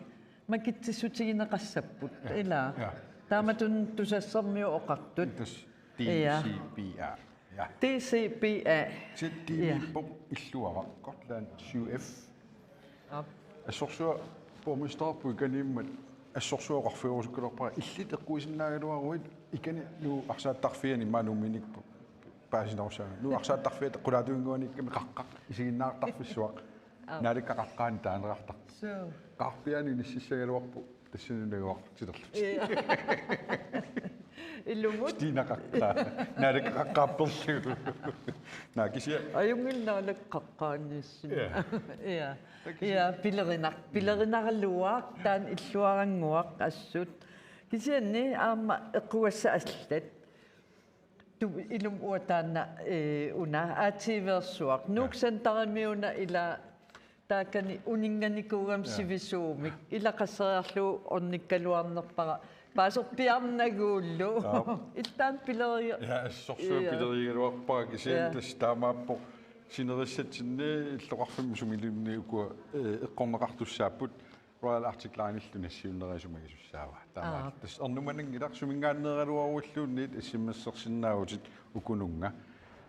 makitsissutigineqassapput. Ja. Ilaa. Ja. Taamatut Tusassermiut oqartut. Tassa Ja. D C B A. Ja. D C B A. Z D B Ja. Illuaraq, Gotland syv F. Aap. Assorsuaq borgmesterput ikaniimmat assorsuaq oqarfigerusukkaluarpara illit eqquisinnaagaluaruit ikani Nuup arsaattarfiani maani Nuummiinik paasinerussaanga. Nuup arsaattarfiata qulaatuinnguaniikkami qaqqaq isiginnaartarfissuaq. Aap. Naalakkersuisut qaqqaani taaneqartarpoq. Suu. Qaarpiaani inississagaluarpoq tassani najugaqartilerlutik. Ja. Ilumut. Stina qaqqaa. Naalakkersuisut qaqqaapperlugu. Naa kisianni. Ajunngilaq naalakkersuisut qaqqaaniissinnaavoq. Ja. Ja. Takusi- Ja, pilerinar-, pilerinaraluaq, taanna illuarannguaq assut. Kisianni aamma eqqugassat allat. Tu-, ilumut uanga taanna, eh, una A T V-ersuaq. Ja. Nuuk Centerimi una ilaa taakani uninnganikuugami Ja. sivisuumik. Ilaqasseriarlugu ornikkaluarnerpara. Paaserpiarnagullu. Aap. Iltaan pileriga. Ja, assorsuaq Ja. pilerigaluarpara kisianni Ja. tassa taamaappoq sinerissatsinni illoqarfimmi sumiluunniit ukua, eh, eqqorneqartussaapput. Royal Arctic Linellu nassiunnera isumagisussaavaa. Taamaal. Aap. Tassa ernumananngilaq suminngaanneeraluaruilluunniit S M S-ersinnaavutit ukununnga.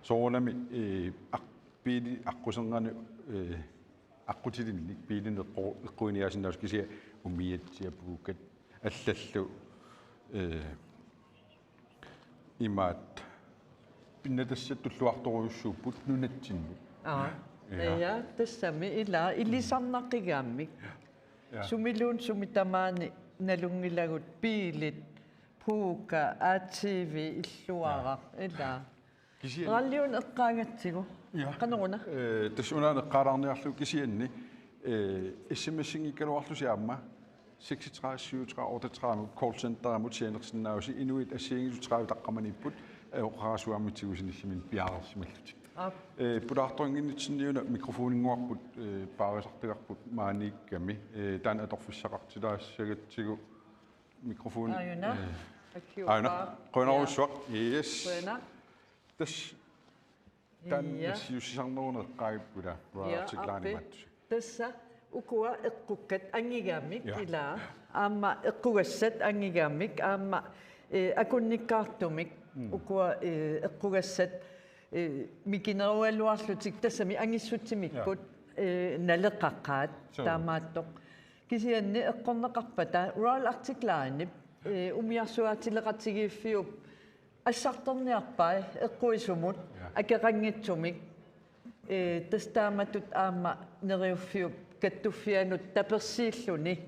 Soorunami, eh, aq-, biili aqquserngani, eh, aqqutilinnik biilinik eqqu-, eqquiniaasinnaavoq kisianni umiatsiat puukkat allallu, eh, imaattoq pinnatassat tulluartorujussuupput nunatsinnut. Aa. Ja. Ja, tassami ilaa ilisarnaqigamik. Ja. Sumiluunniit sumi tamaani nalunngilagut biilit, puukka, A T V, illuaraq, Ja. ilaa. Kisianni Radion eqqaagatsigu. Ja. Qanoruna? Eh, tassa unaana eqqaalaarniarlugu kisianni, eh, S M S-inngikkaluarlusi aamma seksogtredive syvogtredive otteogtredive callcenterimut sianersinnaavusi inuit assigiinngitsut tredive taqqamaniipput, eh, oqarasuarmi tigusinissaminnik piareersimallutik. Aap. Eh, pulaartorinngitsinni una mikrofoninnguarput, eh, paarisartagarput maaniikkami, eh, taanna atorfissaqartilaassagatsigu mikrofoni. Aajuna. Eh, Akiu aajuna. Paa. Qujanarujussuaq. Ja. Yes. Qujanaq. Tassa taanna Ja. nassiussisarneruna eqqaagipput ilaa, Royal Ja, Arctic Line aappi. imaattusi. Tassa ukua eqqukkat angigamik Ja. ilaa. Aamma eqqugassat angigamik. Aamma, eh, akunnikkaartumik Mm. ukua, eh, eqqugassat, eh, mikinerugaluarlutik tassami angissutsimikkut, Ja. eh, naleqaqaat Suu. taamaattoq. Kisianni eqqorneqarpata Royal Arctic Linep, eh, umiarsuaatileqatigiiffiup assartorniarpai eqquisumut Ja. akeqanngitsumik, eh, tassa taamatut aamma Neriuffiup Kattuffianut tapersiilluni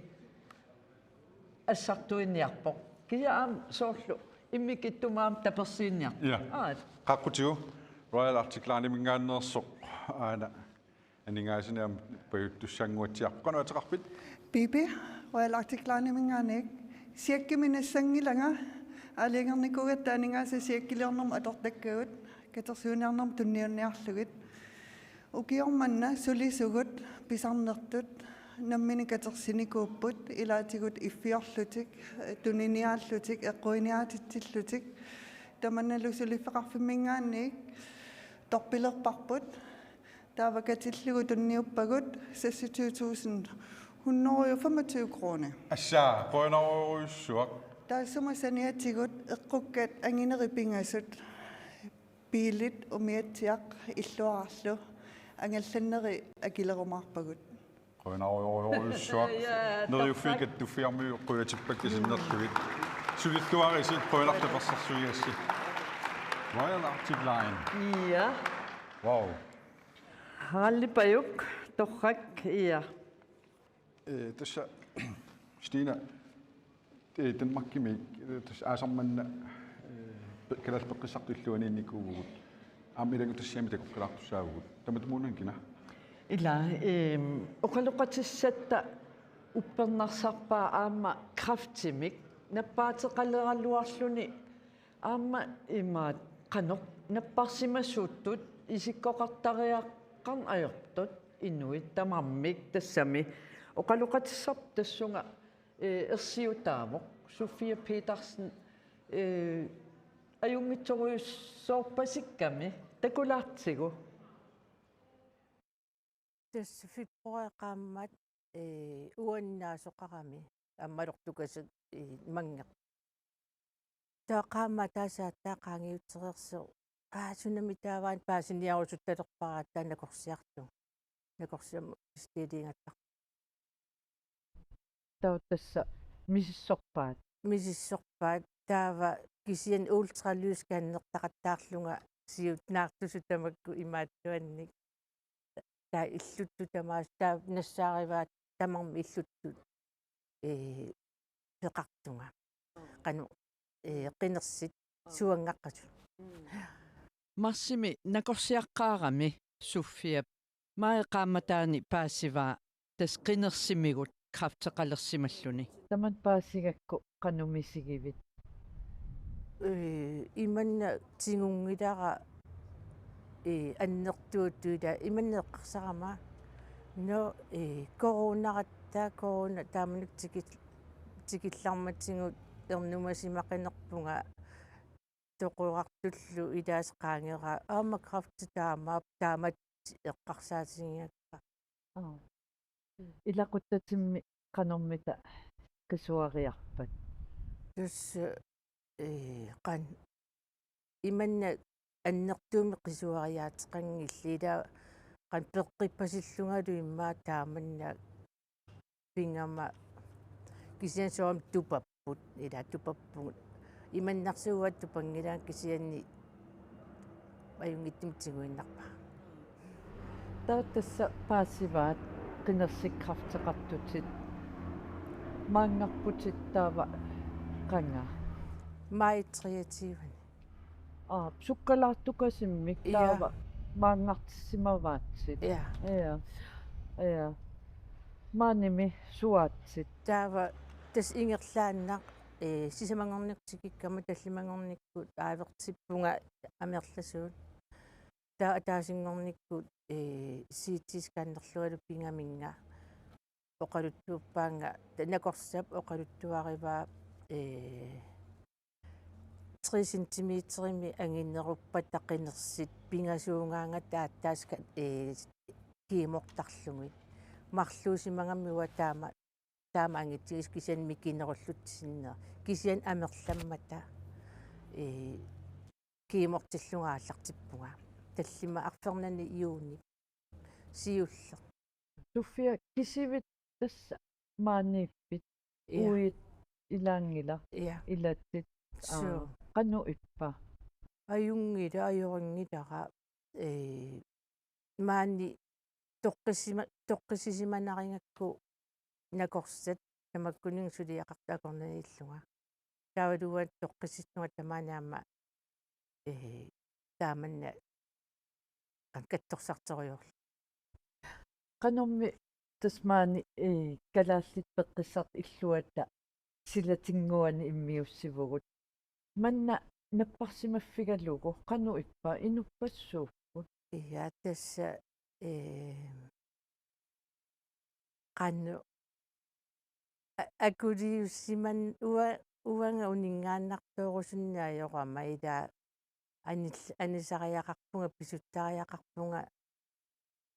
assartuiniarpoq. Kia aamma soorlu immikkut ittumik aamma tapersiiniarpoq. Ja. Aat. Qaqqutigu Royal Arctic Lineminngaanneersoq aana aningaasani aamma pajuttussaannguatsiarpoq. Qanoq ateqarpit? Pipi, Royal Arctic Lineminngaanniit. Siakkimik nassanngilanga, aalajangernikuugatta aningaasat siakkiliornermut atortakkagut, katersuiniarnermut tunniunniarlugit. Ukioq manna sulisugut pisarnertut, nammineq katersinikuupput, ilaatigut iffiorlutik, tuniniaallutik, eqquiniaatitsillutik. Tamannalu suliffeqarfimminngaanniit torpilerparput. Taava katillugu tunniuppagut seksogtyve tusind hundrede og femogtyve kroner. Assa, qujanarujussuaq. Taassuma saniatigut eqqukkat anginerit pingasut biilit umiatsiaq illuararlu angallannerit akilerumaarpagut. Qujanarujussuaq. Ja, Neriuffiit tappaa. Kattuffiarmiut qujatippakka sinnerlugit. Sulilluarisi, qujanaq tapersersuigassi. Royal Arctic Line. Ja. Wow. Hallipajuk, torrak, ja. Eh, tassa, Stina, eh, Danmarkimi, eh, tassa aasaq manna, eh, pe-, kalaallit peqqissartut illuanniinnikuuvugut. Aamma ilannguttassiami takoqqikkumaartussaavugut. Tamatumuuna kina? Ila, ehm, oqaloqatissatta uppernarsarpaa aamma kræftimik, nappaateqaleraluarluni aamma imaat qanoq napparsimasuuttut isikkoqartariaqarneq ajortut inuit tamarmik tassami. Oqaloqatissarput tassunga, eh, ersiutaavoq Sofia Petersen, eh, ajunngitsorujussuarpasikkami takulaartigu. Tassa februarip qaammat, eh, uannaasoqarami ammalortukasik, eh, manngeq. Taava qaammat ataaseq aatsaat qaangiutereersoq. Aa, sunami taava paasiniarusuttalerpara taava nakorsiartunga. Nakorsiamut bestilliingatta. Taava tassa misissorpaat. Misissorpaat taava kisianni ultralydinik annertaqattaarlunga siunnersuusut tamakku imaattuannik. Taava illuttut tamaasa taava nassaarivaat tamarmik illuttut, eh, peqartunga. Qanoq, eh, qinersit suanngaqqasut. Marsimi nakorsiaqqaarami Sofia maajip qaammataani paasivaa tassa qinersimigut kræfteqalersimalluni. Tamanna paasigakku qanoq misigivit? Eh, imanna tigunngilara, eh, annertuutut ila imanna eqqarsarama. Nå, eh, coronaratta, corona taamanikkut tikil-, tikillarmatigut ernumasimaqinerpunga toqorartullu ilaasa qaangeraa aamma kræfti taama taamatut eqqarsaatigigakka. Aa. Ilaquttatimmi qanormita qisuariarpat? Tassa, eh, qan-, imanna annertuumik qisuariaateqanngillat ila qan-, peqqippasillungalu immaqa taamanna pigama kisianni soorunami tupapput, ila tupappugut. Imannarsuaq tupanngilaat kisianni ajunngitsumik tiguinnarpara. Taava tassa paasivaat qinersit kræfteqartutit. Maanngarputit taava qanga? Maj treogtyve. Aa, sukkalaartukasimmik. Ja. Taava maanngartissimavaatsit. Ja. Ja. Ja. Maanimi suaatsit. Taava tassa ingerlaannaq, eh, sisamanngornikkut tikikkama tallimanngornikkut aavertippunga amerlasuut. Taava ataasinngornikkut, eh, C T-scannerlungalu pigaminnga oqaluttuuppaannga, ta-, nakorsap oqaluttuarivaa, eh, tre centimeterimik angineruppata qinersit pingasuugaangata aatsaat ska-, eh, kemortarlugit. Marluusimagami uanga taama, taama angitigisoq kisianni mikinerullutik sinnera. Kisianni amerlammata, eh, kemortillunga aallartippunga. Tallimat arfernanni juunip siulleq. Sofia, kisivit tassa maaniippit? Ja. Uiit ilaanngilaq. Ja. Ilatit. Suu. Aa, qanoq ippa? Ajunngilaq, ajorinngilaq. Ee, maani toqqissima-, toqqissisimanarigakku nakorsat tamakkuninnga suliaqartut akornanniillunga. Taavalu uanga toqqissillunga tamaani aamma, ee, taamanna qan-, katsorsartorujoorlunga. Qanormi tassa maani, ee, kalaallit peqqissartut illuata silatinnguani immiussivugut. Manna napparsimaffigalugu qanoq ippa, inuppassuupput? Ja, tassa, ee, qanoq a-, akuliussiman-, ua-, uanga uninngaannartoorusunneq ajorama ila anil-, anisariaqarpunga, pisuttariaqarpunga,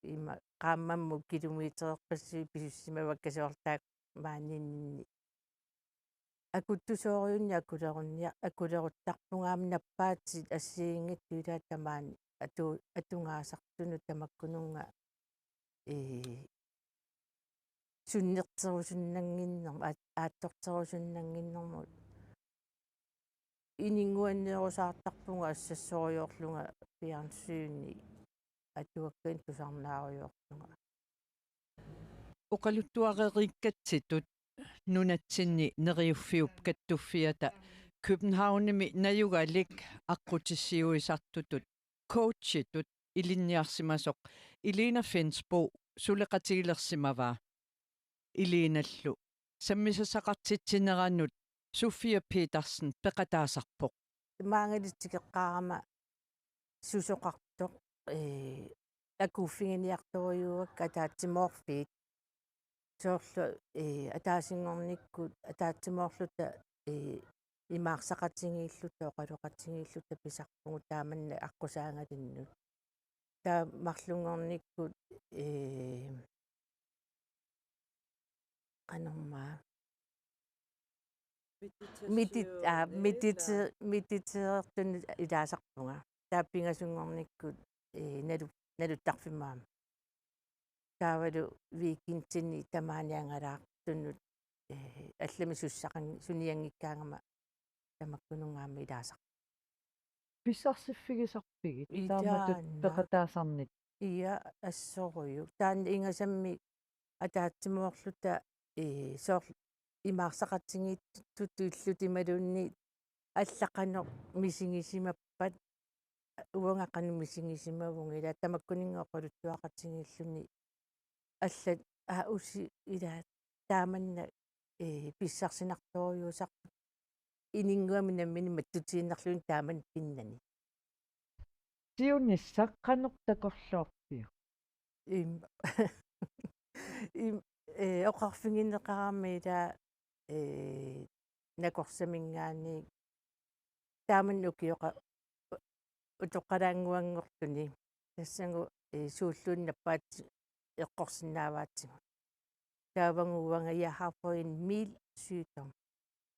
ima qaammammut kilometereqqissuit pisussimavakka soorlu taakku maaniinninni. Akuttusoorujunnik akulerunnia-, akuleruttarpunga aamma nappaatit assigiinngitsut ilaat tamaani atu-, atugaasartunut tamakkununnga, ee, sunnerterusunnannginnermut, aat-, aattorterusunnannginnermut ininnguanneerusaartarpunga assassorujoorlunga fjernsyni atuakkanik tusarnaarujoorlunga. Oqaluttuareeriikkatsitut nunatsinni Neriuffiup kattuffiata Københavnimi najugalik aqqutissiuisartutut coachitut ilinniarsimasoq Elina Fensbo suleqatigilersimavaa. Elinallu sammisassaqartitsineranut Sofia Petersen peqataasarpoq. Maangalit tikeqqaarama susoqartoq, ee, akuuffiginiartorujuuakka ataatsimoorfiit. Soorlu, ee, ataasinngornikkut ataatsimoorluta, ee, imaarsaqatigiilluta, oqaloqatigiilluta pisarpugut taamanna aqqusaagalinnut. Taava marlunngornikkut, ee, qanormaa. Medit-, aa, mediter-, mediterertunut ilaasarpunga. Taava pingasunngornikkut, ee, nalu-, naluttarfimmaama. Taavalu weekendini tamaani angalaartunut, ee, allamik sussaqan-, sunianngikkaangama tamakkununnga aamma ilaasarpunga. Pissarsiffigisarpigit taamatut? Ilaana. Peqataasarnitit? Ia, assorujuk. Taanna ingasammik ataatsimoorluta, ee, soorlu imaarsaqatigiittutut illuta imaluunniit allat qanoq misigisimappat, uanga qanoq misigisimavunga, ila tamakkuninnga oqaluttuaqatigiilluni allat, aa, usi, ila taamanna, ee, pissarsinartorujuusarput ininnguamik nammineq mattutiinnarlugit taamannak pinnani. Siunissaq qanoq takorloorpiuk? Im-, im-, ee, oqarfigineqarama ila, ee, nakorsaminngaanniit taamannak ukioqa-, utoqqalaannguanngorluni. Tassagu, ee, suulluunniit nappaat eqqorsinnaavaatigut. Taavagu uanga, jeg har fået en mild sygdom.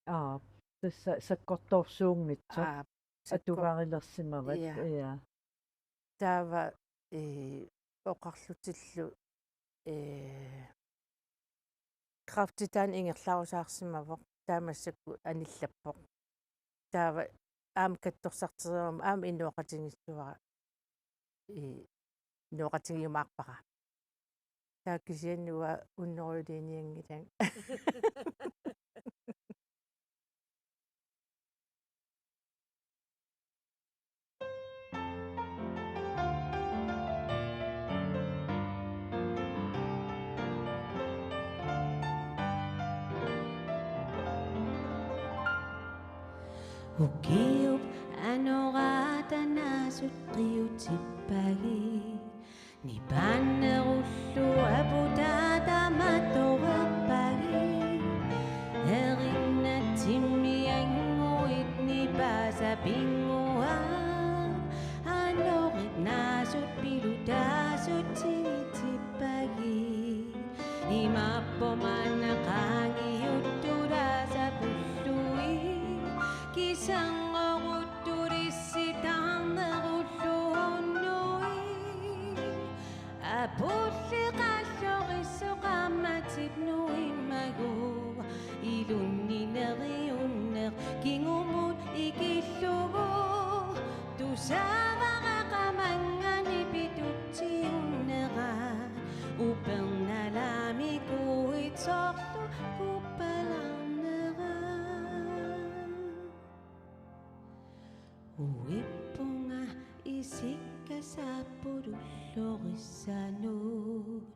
Aa, tassa sakkortoorsuunngitsoq. Aa, sakkor-, atugarilersimavat. Ja. Ja. Taava, ee, oqarlutillu, ee, kræfti taanna ingerlarusaarsimavoq, taava massakkut anillappoq. Taava aamma katsorsarteriarama aamma inooqatigiissavara, ee, inooqatigiumaarpara. Taava kisianni uanga hundredelinjengilanga. Ukiup anorata naasut qiutippagit. Nipaannerullu aputaata matoreerpagit. Erinnatsimmi annguit nipaasat pinnguaat. Anorit naasut pilutaasut tigitippagit. Imaappoq maanna qaangiuttut aasap ullui. Kisanngorut tulissitarnerullu unnui. Apulli qallorisoq qaammatip nuimmagu. Ilunni neriunneq kingumut ikillugu. Tusaavara qamannganit pitutsiunnerat. Upernalaamikuit soorlu kuppalarnerat. Uippunga isikka saapput ullorissanut.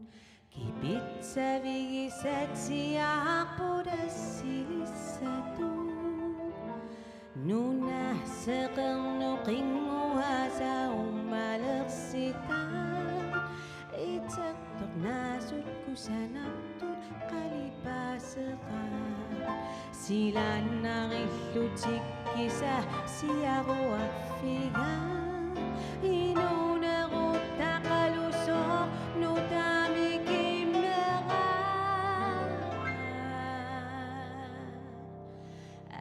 Kipitsavigisat siaarput assilissatut. Nuna seqernup qinnguasa uummalersitat. Itertoq naasut kusanartut qalipaaseqaat. Silaannarillu tikkisaq siaruarfigaat. Inuuneruttaqalusoq nutaamik immeraat.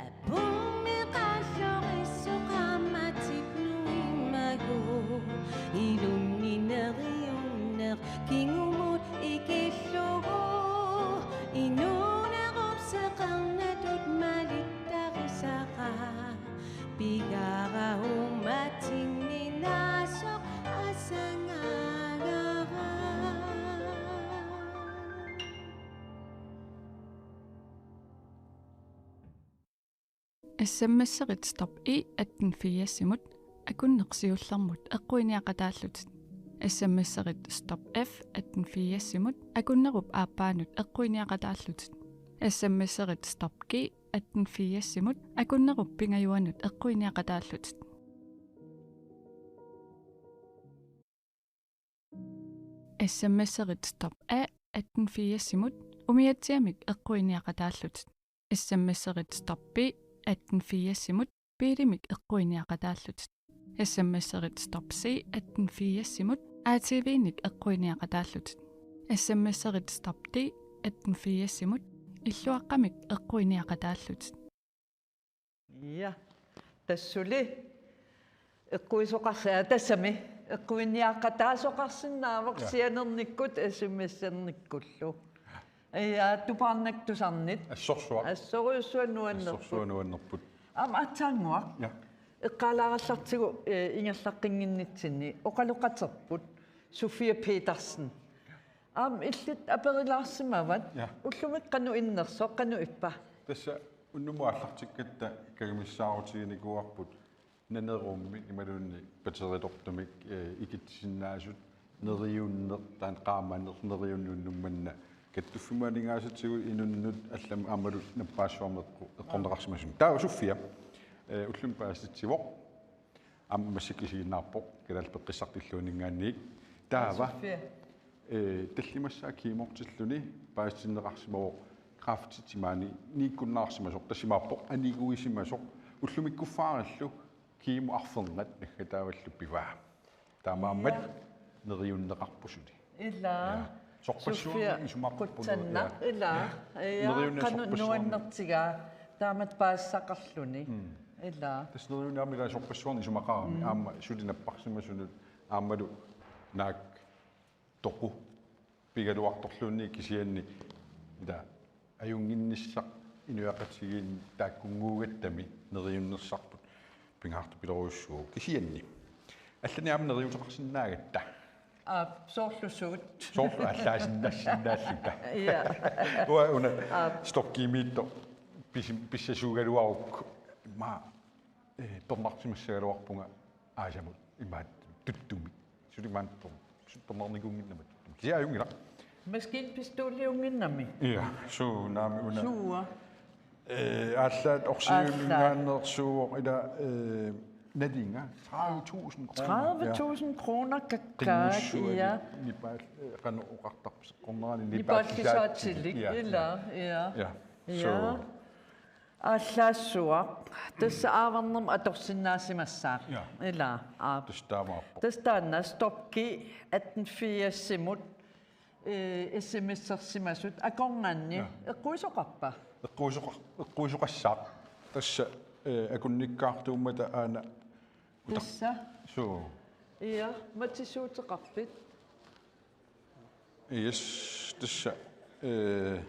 Apummi qallorisoq qaammatip nuimmagu. Ilunni neriunneq kingumut ikillugu. Inuunerup seqernatut malittarisara. Pigaara uummatinni naasoq asangagara. S M S-erit Stop I atten firsimut akunneq siullermut eqquiniaqataallutit. S M S-erit Stop F atten firsimut akunnerup aappaanut eqquiniaqataallutit. S M S-erit Stop G atten firsimut akunnerup pingajuanut eqquiniaqataallutit. S M S-erit Stop A atten firsimut umiatsiamik eqquiniaqataallutit. S M S-erit Stop B atten firsimut biilimik eqquiniaqataallutit. S M S-erit Stop C atten firsimut A T V-nik eqquiniaqataallutit. S M S-erit Stop D atten firsimut illuaqqamik eqquiniaqataallutit. Ja, tassuli eqquisoqarsi-, aa, tassami eqquiniaqataasoqarsinnaavoq. Ja. Sianernikkut S M S-ernikkullu. Ja, tupaarnaq tusarnit. Assorsuaq. Assorujussuaq nuannerput. Assorsuaq nuannerput. Aamma aatsaannguaq. Ja. Eqqaalaarallartigu, eh, ingerlaqqinnginnitsinni oqaloqaterput Sofia Petersen. Aamma illit aperilaarsimavat. Ja. Ullumikkut qanoq innersoq, qanoq ippa? Tassa unnummut aallartikkatta kajumissaarutiginikuuarput nanerummi imaluunniit batteritortumik, eh, ikitsisinnaasut, neriunneq, taanna qaamaneq, neriunneq unnuk manna kattuffimmaaningaasatigut inunnut allamut aammalu nappaassuarmut eqqu-, eqqorneqarsimasunut. Taava Sofia, eh, ullumi paasititsivoq. Aamma massakkut isiginnaarpoq Kalaallit Peqqissartut Illuanninngaanniit. Taava, Sofia, eh, tallimassaa kemortilluni paasitinneqarsimavoq kræfti timaani niikkunnaarsimasoq, tassa imaappoq aniguisimasoq, ullumikkuffaarallu kemo arfernat naggataavalluppigaa. Taamaammat, ja, neriunneqarpoq suli. Ilaa. Ja. Sorpassuarnik, Sofia, isumaqarpunga, qutsannaq. Ja. Ilaa. Ja. Ja, neriunneq qanoq sorpassuarnik nuannertigaa taamatut paasisaqarluni. Mm. Ilaa. Tassa neriunneq aamma ilaa sorpassuarnik isumaqarami. Mm. Aamma suli napparsimasunut aammalu naak toqu pigaluartorluunniit kisianni ilaa ajunnginnissaq inuiaqatigiinni taakkunnguugattami neriunnersarput pingaartupilorujussuuvoq kisianni. Allanik aamma neriuuteqarsinnaagatta. Aa, soorlu suut? Soorlu aallaasinnassinnaalluta. Ja. Uanga una, aa, Stop G-miittoq pisi-, pissasuugaluarukku. Maa, eh, pernarsimassagaluarpunga aasamut imaattumik tuttumik. Suli maani per-, suli pernarnikuunnginnama tuttumik. Kisianni ajunngilaq. Maskinpistooliunnginnami? Ja, suu, naamik una. Suua? Eh, aallaat Orsivimingaanneersuuvoq ila, eh, nalinga. Tredive tusind kroner. Tredive tusind kroner kakkaak, qinnussuani, ja. Nipaal-, eh, qanoq oqartarpisi, qernerani nipaallisaatilik. Nipaallisaatilik, ja, ilaa, ja. Ja. Ja. Suu. Aallaassuaq. Tassa aavarnermut atorsinnaasimassaaq. Ja. Ilaa, aap. Tassa taamaappoq. Tassa taanna Stop G atten firsimut, eh, S M S-ersimasut akornanni. Ja. Eqquisoqarpa? Eqquisoqar-, eqquisoqassaaq. Tassa, eh, akunnikkaartuummata aana uta-. Tassa. Suu. Ja, matissuuteqarpit? Yes, tassa, eh,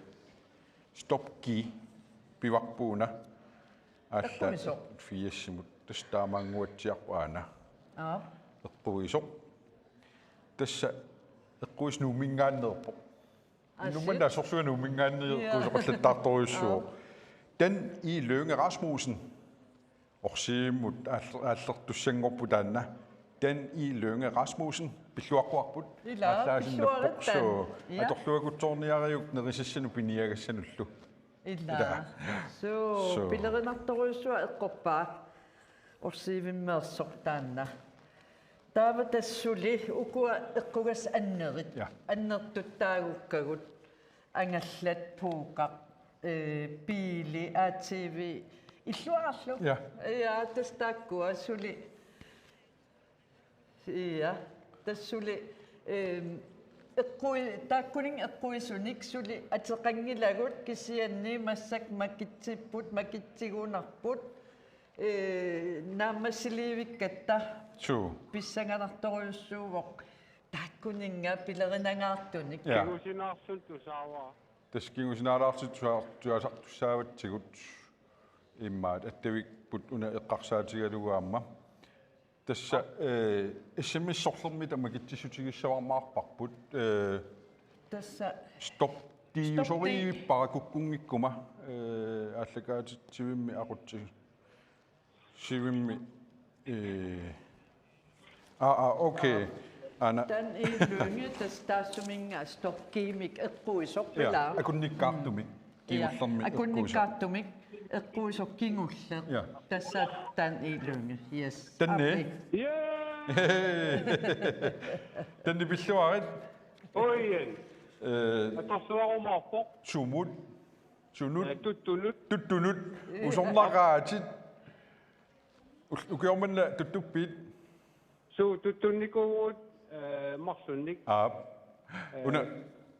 Stop G pivarput una. Aallaat eqquisoq. Firsimut. Tassa taamaannguatsiarpoq aana. Aap. Eqquisoq. Tassa eqquisoq Nuumminngaanneerpoq. Assi. Nuummi assorsuaq Nuumminngaanniit, ja, eqquisoqallattaartorujussuuvoq. Aap. Dan I. Lynge Rasmussen. Orsivimmut aall-, aallertussanngorput taanna. Dan I. Lynge Rasmussen, pilluaqquarput. Ilaa, aallaasinnaappoq, pilluarit taanna. Suu, ja, atorluakutsoorniariuk nerisassanut piniagassanullu. Ilaa. Ilaa. Suu, suu, pilerinartorujussuaq eqqorpaa. Orsivimmeersoq taanna. Taava tassa suli ukua eqqugassat annerit. Ja. Annertut taagukkagut. Angallat, puukaq, eh, biili, A T V, illuarallu. Ja. Ja, tassa taakkua suli. Ja, tassa suli, ehm, eqqui-, taakkuninnga eqquisunik suli ateqanngilagut kisianni massakkut makitsipput, makitsigunarput, eh, naammassilivikkatta. Suu. Pissanganartorujussuuvoq. Taakkuninnga pilerinangaartunik. Ja. Kingusinaarsunik tusaavara. Tassa kingusinaalaartut tusa-, tuasa-, tusaavatsigut immaqa Attavik Put una eqqarsaatigalugu aamma. Tassa, eh, S M S-orlermi tamakitsissutigissavarmaarparput, eh, Tassa stop tiiusoriivippara kukkunngikkuma, eh, aallakaatitsivimmi aqutsi-, sivimmi, eh, aa, aa, okay. Ana. Dan E. Lynge, tassa taassuminnga stop game-ik eqquisoq. Ja, ilaa. Akunnikkaartumik. Kingullermik eqquisoq. Akunnikkaartumik eqquisoq kingulleq. Ja. Tassa Dan E. Lynge. Yes. Danny. Aappi. Danny, pilluarit. Oi. Eh, atorsuarumaarpoq. Sumut. Sunut. Eh, tuttunut. Tuttunut. Usornaqaatit. Ul-, ukioq manna tuttuppit? Suu, tuttunnikuuvugut, eh, marlunnik. Aap. Eh. Una,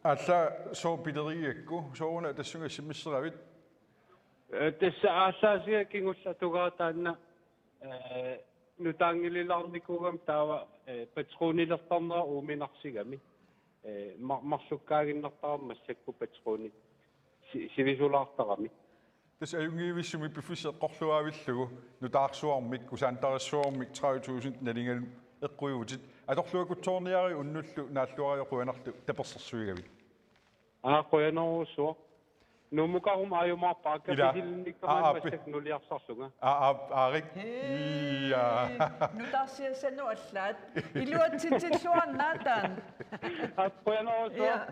alla soo pilerigigakku, sooruna tassunga S M S-eravit? Eh, tassa aallaasiga kingulleq atugaat taanna, eh, nutaanngililaarnikuugami taava, eh, patronilertarnera uuminarsigami. Eh, ma-, marlukkaaginnartarami massakkut patronit. Si-, sivisulaartarami. Tassa ajunngivissumik piffissaq eqqorluaavillugu nutaarsuarmik, kusantarissuarmik tredive tusind nalinganut eqquivutit. Atorluakutsoorniarit unnullu naalluarajoq, qujanarlu tapersersuigavit. Aa, qujanarujussuaq. Nuummukaruma ajumaarpara. Ila. Kapisillinnikkama. Aa, aappi. Massakkut nuliarsarlunga. Aa, aap, aarik. Hee. Ja. Nutaarsiassanut allaat. Iluatsitsiluarnaatan. Aap, qujanarujussuaq. Ja.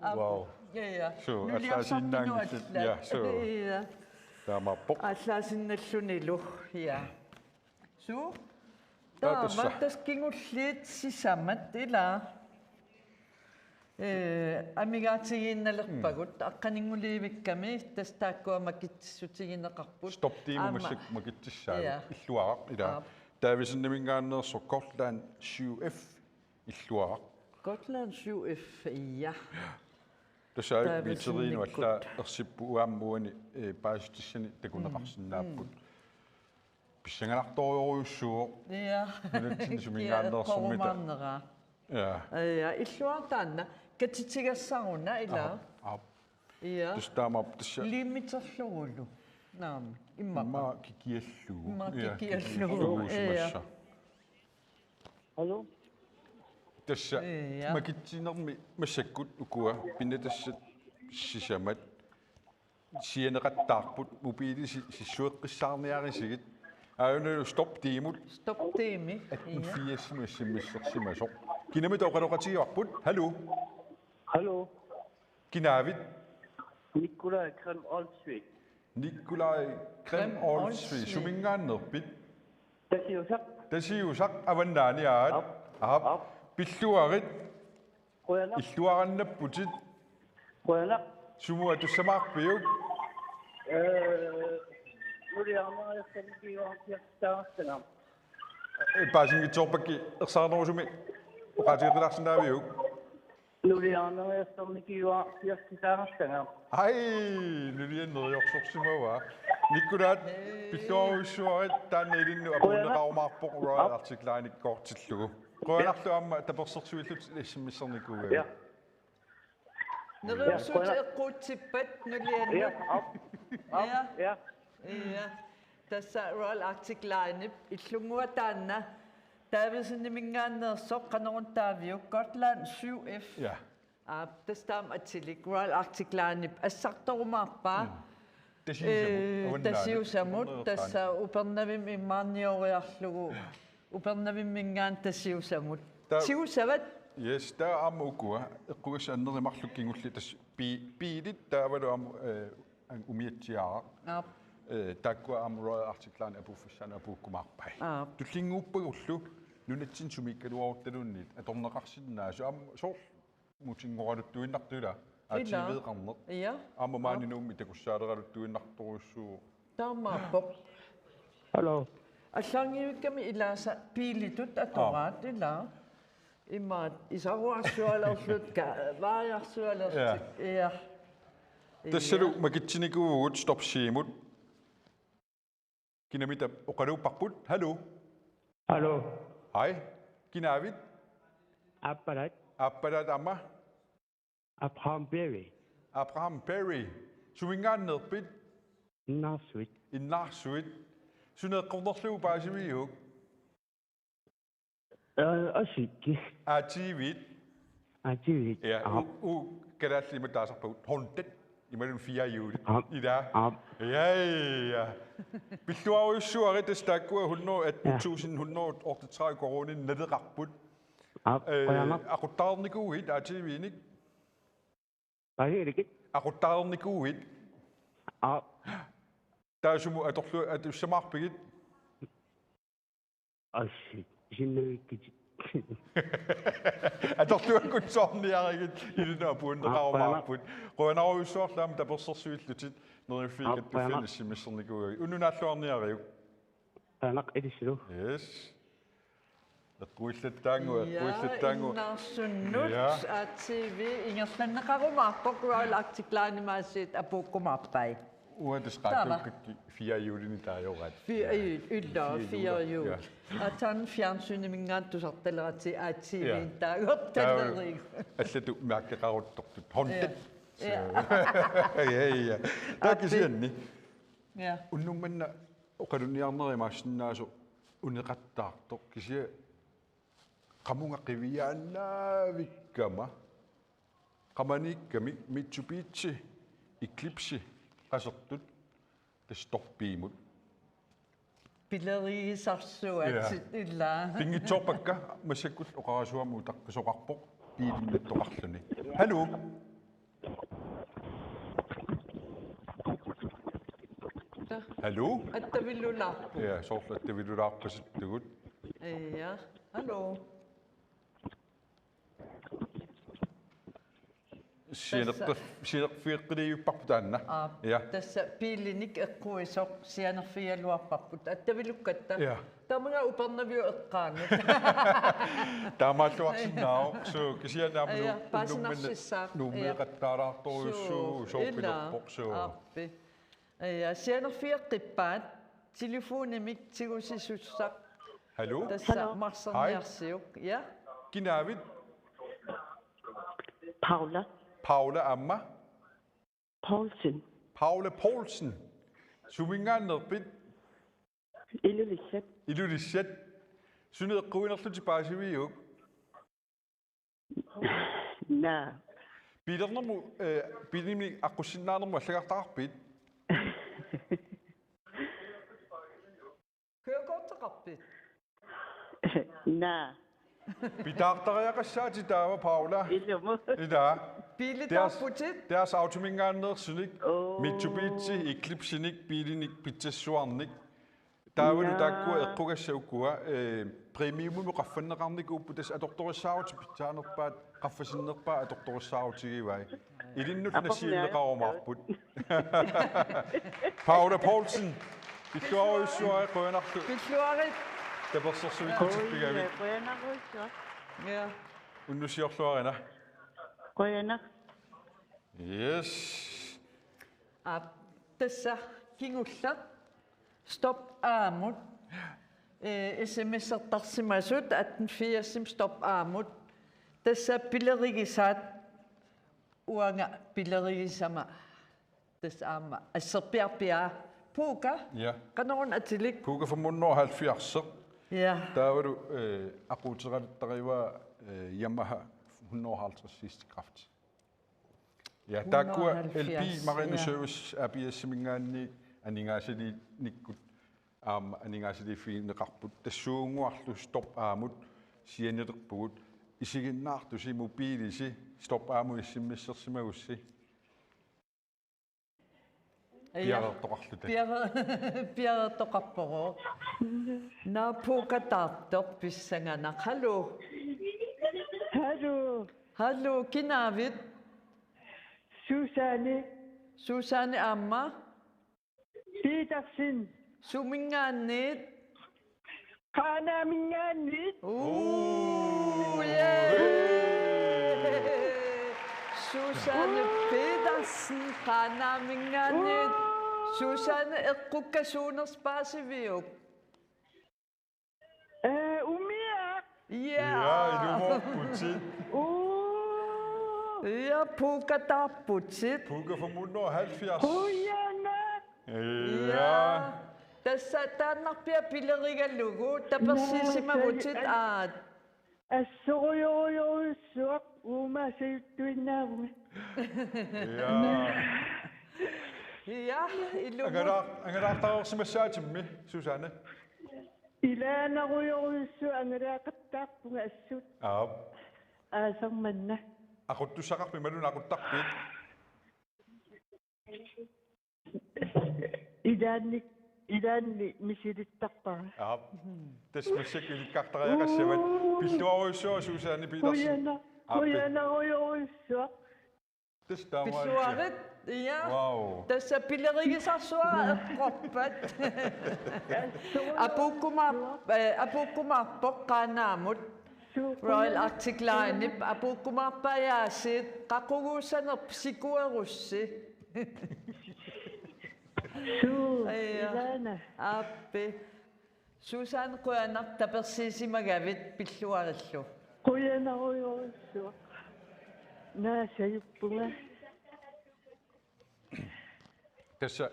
Aap. Wow. Ja, ja. Suu, nuliarsartunut allaasiinnaanngillat. Allaat. Ja, suu. Ja. Taamaappoq. Allaasinnallunilu. Ja. Suu. Taa taama tassa. Tassa kingulliit sisamat ilaa. Eh, amigaatigiinnalerpagut. Mm. Aqqaninngulivikkami tassa taakkua makitsissutigineqarput. Stop tiimut. Aamma. Massakkut makitsissaaq. Ja. Illuaraq ilaa. Aap. Davidsenimingaanneersoq Gotland syv F. Illuaraq. Gotland syv F, ja. Tassa ajunngiteriinut. Davidsenikkut. Alla ersippu uammut uani, eh, paasitissani takuneqarsinnaapput. Mm. Mm. Pissanganartorujussuuvoq. Ja. Nunatsinni suminngaanneersormiit. Kia-, korumaarnera. Ja. Ja, illuaraq taanna. Katitigassaruna ilaa. Aap, aap. Ja. Tassa taamaappoq tassa. Liimiterlugulu. Naamik, immaqa. Immaqa kikiallugu. Immaqa. Ja, kikiallugu. Kikiallugu. Ja. Simassa. Hallo? Tassa. Ja. Makitsinermi massakkut ukua pinatassat sisamat sianeqattaarput, mobiilisi sissueqqissaarniarisigit. Aajuna stop tiimut. Stop tiimi. Ja. Atten firsimut S M S-ersimasoq. Kinamita oqaloqatigivarput? Hallo? Hallo? Kinaavit? Nikolaj Grim Olsvig. Nikolaj Grim Olsvig. Grim Olsvig. Suminngaanneerpit? Tasiusaq. Tasiusaq, Avannaani, aat? Aap. Aap. Aap. Pilluarit. Qujanaq. Illuarannapputit. Qujanaq. Sumut atussamaarpiuk? Eh, nuliarneriarsornikiuara piarsitaagassanngilaq. Eh, paasinngitsoorpakka, ersarinnerusumik oqaatigeqqilaarsinnaaviuk? Nuliarneriarsornikiuara piarsitaagassanngilaq. Ai, nuliarneriarsorsimavaa. Nikolaj, pilluarujussuarit, taanna ilinnut apuunneqarumaarpoq Royal Arctic Line-ikkoortillugu. Qujanarlu aamma tapersersuillutit S M S-ernikuugavit. Ja. Neriorsuit eqquutsippat nuliannut. Ja, aap. Aap, ja. Ja. Ja. Tassa Royal Arctic Line-ip illunnguaq taanna Davidsenimingaanneersoq, qanoruna taaviuk, Gotland syv F. Ja. Aap, tassa taama atilik Royal Arctic Line-ip assartorumaarpaa. Mm. Tasiusamut, eh, Avannaani. Tasiusamut, Avannaani. Tassa Upernavimmi immaannioriarlugu. Upernavimminngaanniit Tasiusamut. Ta-, Tigusavat? Yes, taava aamma ukua. Eqqugassat anneri marluk kingulliit tassa pi-, biilit taavalu aamma, eh, ang-, umiatsiaaraq. Aap. Eh, taakkua aamma Royal Arctic Line apuuffissaanut apuukkumaarpai. Aap. Tullinnguuppagullu nunatsinni sumiikkaluaruttaluunniit atorneqarsinnaasut aamma soorlu Mutinngoraluttuinnartoq ilaa. Ilaa. A T V-qarneq. Ja. Aamma maani Nuummi takussaaleraluttuinnartorujussuuvoq. Taamaappoq. Hallo. Allaanngivikkami ilaasa biilitut atoraat. Aa. Ilaa. Imaat isaruarsualerlutik, ka-, vaajarsualerlutik. Ja. Ja. Tassalu, ja, makitsinikuuvugut Stop Siimut. Kinamita oqaluupparput? Hallo? Hallo? Hej. Kinaavit? Aappalaat. Aappalaat aamma? Abraham Perry. Abraham Perry. Suminngaanneerpit? Innaarsuit. Innaarsuit. Suna eqqornerlugu paasiviuk? Øh, Osikki. A T V-t. A T V-t. Ja, Aap. U-, u-, kalaallit ima taasarpagut hundrede. Imaluunniit fire juli. Aap. Ila. Aap. Ja, ja. Pilluarujussuarit, tassa taakkua hundrede, Ja. tusind hundrede otteogtredive koruuninik naleqarput. Aap, Øh, qujanaq. Aquttarnikuuit A T V-nik? Paasilikit? Aquttarnikuuit? Aap. Taava sumut atorlu-, atussamaarpigit? Assi, sinnavikkitit. Atorluakkunsoorniarigit, ilinnut apuunneqarumaarput. Aap, qujanaq. Qujanarujussuarlu aamma tapersersuillutit, Neriuffiit Aap, Kattuffianni qujanaq. S M S-ernikuugavit. Unnuk naalluarniariuk. Qujanaq, ilissilu. Yes. Eqquillattaarnguaq, Ja, eqquillattaarnguaq. Innaarsunnut Ja. A T V ingerlanneqarumaarpoq, Royal Arctic Line-imik aasiit apuukkumaarpai. Uanga tassa Taava. Qaatuukkakku fire julinik taajoraat. Fi-, ej, illa, Fire fire juli. Juli. Ja. Aatsaat fjernsyniminngaanniit tusartaleratsigu A T V-t Ja. taagortalerigu. Taava allatut mærkeqaruttortut. Hontet. Ja. Ja. Ja, ja. Taava Aappi. Kisianni. Ja. Unnuk manna oqalunniarnerit imaassinnaasoq uneqattaartoq kisianni qamunga qiviaannaavikkama qamaniikkamik Mitsubishi Eclipse qasertut tassa Stormimut. Pilerigisarsuatit Ja. Ila. Pinngitsoorpakka massakkut oqarasuarmut utaqqisoqarpoq biilinnattoqarluni. Hallo? Hallo? Attavilulaarpoq. Ja, soorlu attavilulaarpasittugut. Ja, hallo. Sianerpif-, Tassa. Sianerfigeqqiliivipparput taanna. Aa, Ja. Tassa biilinik eqquisoq sianerfigigaluarparput. Attavilukkatta. Ja. Tamaanga Upernaviup eqqaanut. Taamaalluarsinnaavoq. Suu, kisianni aamma Ja, nu-, paasinarsinnaavat. Nuummeeqattaalaartorujussuuvoq, Suu, suu, ila. Pilerpoq, suu. Aappi. Ja, sianerfigeqqippaat, telefonimik tigusisussaq. Hallo? Tassa Hallo. Marserniarsiuk. Hej. Ja. Kinaavit? Paula. Paula aamma? Poulsen. Paula Poulsen. Suminngaanneerpit? Ilulissat. Ilulissat. Suna eqquinerlutit paasiviuk? Naa. Biilernermut, eh, biilimik aqqussinnaanermut allagartaqarpit? Kørekorteqarpit? Naa. Pitaartariaqassaatit taava, Paula. Ilumut. Ila. Biilitaarputit? Deres, deres autominngaanneersunik. Oo. Mitsubishi Eclipsenik, biilinik pitsassuarnik. Taavalu Ja. Taakkua eqqugassat ukua, eh, premiumimut qaffanneqarnikuupput, tassa atortorissaarutit pitsaanerpaat, qaffasinnerpaat atortorissaarutigivaat. Ilinnut Aporlia. Nassiunneqarumaarput. Paula Poulsen, pilluarujussuarit, qujanarlu. Pilluarit. Tapersersuikkutippigamik. Oi, qujanarujussuaq. Ja. Unnussiorluarina. Qujanaq. Yes. Aap, tassa kingulleq Stop aamut. Eh, S M S-ertarsimasut atten firsimik Stop aamut. Tassa pilerigisaat uanga pilerigisama. Tassa aamma asserpiarpiaa. Puuka? Ja. Qanoruna atilik? Puuka fem hundrede og halvfjerds. Ja. Taavalu, eh, aquuteqalertarivaa, eh, Yamaha hundrede og halvtreds hestekraft. Ja, taakkua hundrede og halvfjerds, L P Marine ja. Service A P S-iminngaanniit aningaasaliinikkut aamma aningaasaliiffigineqarput. Tassuunnguarlu Stop aamut sianilerpugut. Isiginnaartusi mobiilisi Stop aamut S M S-ersimagussi. Ja. Piareertoqarluta. Piare-, piareertoqarpoq. Naa, Puuka taartoq pissanganaq. Hallo. Hallo. Hallo, kinaavit? Susanne. Susanne aamma? Petersen. Suminngaanniit? Qaanaaminngaanniit. Uu, Uu, yeah. Susanne Petersen, Qaanaaminngaanniit. Uu. Susanne, eqqukka suunersut paasiviuk? Eh, umiaq. Ja. Ja, ilumoorputit. Uu. Ja, Puuka taarputit. Puuka fem hundrede og halvfjerds. Qujanaq. Ja. Ja. Tassa taannarpiaq pilerigalugu tapersiisimavutit. Naa, sali-, aat. Assorujorujorujussuaq, uuma sajuttuinnaavunga. Ja. Ja, ilumut. Angalaar-, angalaartareersimassaatimmi, Susanne? Ilaanarujorujussuaq, angalaaqattaarpunga assut. Aap. Aasaq manna. Aquttussaqarpit, imaluunniit aquttarpit? Ilaanni, ilaanni misilittarpara. Aap. Tassa massakkut ilikkartariaqassavat. Uu. Pilluarujussuaq Susanne Petersen. Qujana-, aap. Qujanarujorujussuaq. Tassa taamaaliga. Pilluarit, ja. Wow. Tassa pilerigisarsuaq eqqorpat. Apuukkumaar-, eh, apuukkumaarpoq Qaanaamut. Suu, Royal qujanaq. Arctic Line-ip apuukkumaarpai aasiit, qaquguussanerput sikuerussi. Suu, ja. Ilaana. Aappi. Susanne, qujanaq tapersiisimagavit, pilluarillu. Qujanarujorujussuaq. Naa, sajuppunga. Tassa,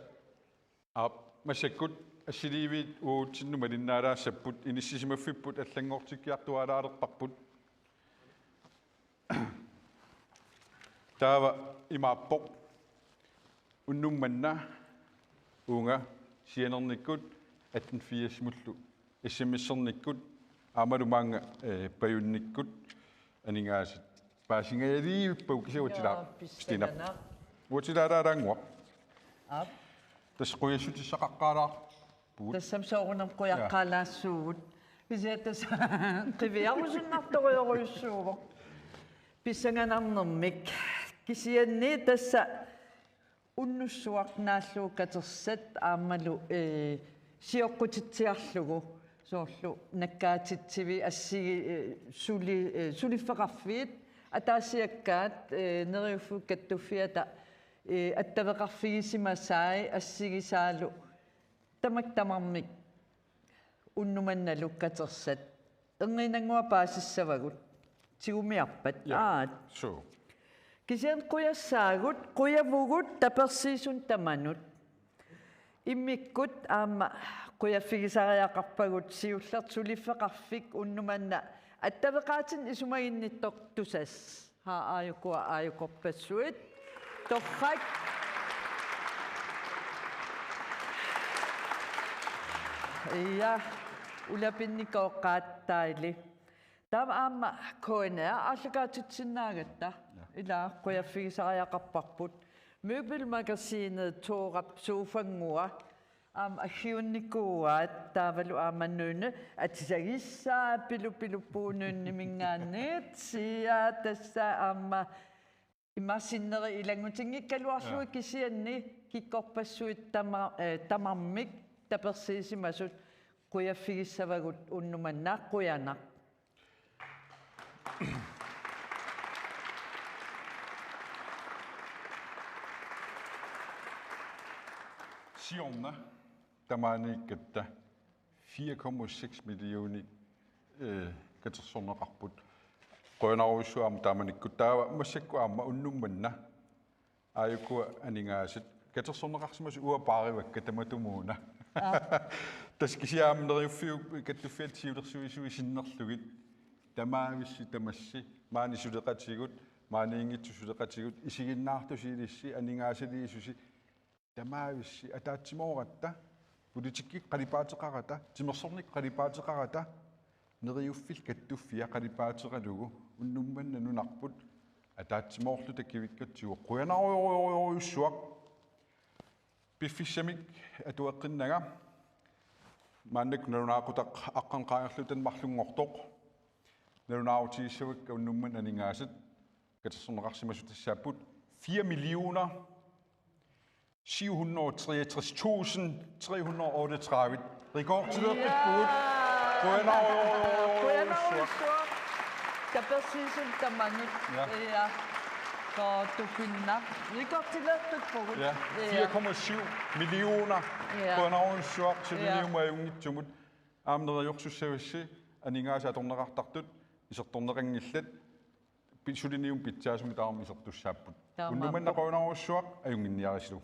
aap, massakkut assiliiviit uatsinnut malinnaalaassapput, inissisimaffipput allanngortikkiartuaalaalerparput. Taava imaappoq: Unnuk manna uunga sianernikkut atten firsimullu S M S-ernikkut aammalu maanga, eh, pajunnikkut aningaasat paasingajaliivippagut, kisianni uatsilaa. Joo, Stina. Pissanganaq. Uatsilaa laalaannguaq. Aap. Tassa qujassutissaqaqqaalaarpugut. Tassami soorunami qujaqqaalaassuugut. Kisianni tassa qiviarusunnartorujorujussuuvoq. Pissanganarnermik. Kisianni tassa unnussuaq naallugu katersat aammalu, eh, sioqqutitsiarlugu soorlu nakkaatitsivi assigi-, eh, suli-, eh, suliffeqarfiit ataasiakkaat, eh, Neriuffiup Kattuffiata, eh, attaveqarfigisimasai assigisaalu tamakku tamarmik unnuk mannalu katersat. Erniinnannguaq paasissavagut. Tigumiarpat. Ja. Aat. Suu. Kisianni qujassaagut, qujavugut tapersiisunut tamanut. Immikkut aamma qujaffigisariaqarpagut siullertut suliffeqarfik unnuk manna attaveqaatinik isumaginnittoq Tusass. Haa, aajukua aajukorpassuit. Torrak. Ja, ulapinnikuugaat, dejligt. Taava aamma K N R aallakaatitsisinnaagatta. Ja. Ila qujaffigisariaqarparput. Møbelmagasinet Toorap sofanngua. Aamma aggiunnikuuaat taavalu aamma Nynne atisagissaa Pilu Pilu Puu Nynneminngaanniit, sia tassa aamma ima sinneri ilanngutinngikkaluarlugit. Ja. Kisianni kikkorpassuit tama-, eh, tamarmik tapersiisimasut qujaffigissavagut unnuk manna, qujanaq. Siorna tamaaniikkatta fire komma seks millioner, eh, katersorneqarput. Qujanarujussuaq aamma taamanikkut. Taava massakkut aamma unnuk manna aajukua aningaasat katersorneqarsimasut uanga paarivakka tamatumuuna. Aa. Tassa kisianni aamma Neriuffiup Kattuffiata siulersuisui sinnerlugit tamaavissi tamassi, maani suleqatigut, maaniinngitsut suleqatigut, isiginnaartusi ilissi, aningaasaliisusi, tamaavissi ataatsimooratta, politikkikkut qalipaateqarata, timersornikkut qalipaateqarata, Neriuffillu Kattuffia qalipaateralugu unnuk manna nunarput ataatsimoorluta kivikkatsigu qujanarujorujorujussuaq. Piffissamik atueqqinnanga maannakkut nalunaaqutaq aqqaneq-qaangerluta marlunngortoq. Nalunaarutigissavakka unnuk manna aningaasat katersorneqarsimasut tassaapput fire millioner syv hundrede og treogtres tusind tre hundrede og otteogtredive. Rekordilerpippugut. Ja. Qujanarujorujorujussuaq. Qujanarujussuaq. Tapersiisunut tamanut. Ja. Ja. Qaa, tupinnaq. Rekordilerpippugut. Ja. Ja. Fire komma syv millioner. Ja. Qujanarujussuaq. Ja. Suliniumut ajunngitsumut. Aamma neriorsussavassi aningaasat atorneqartartut isertorneqanngillat. Pi-, suliniummik pitsaasumik tamarmik isertussaapput. Taamaappoq. Unnuk manna qujanarujussuaq, ajunnginniarisilu.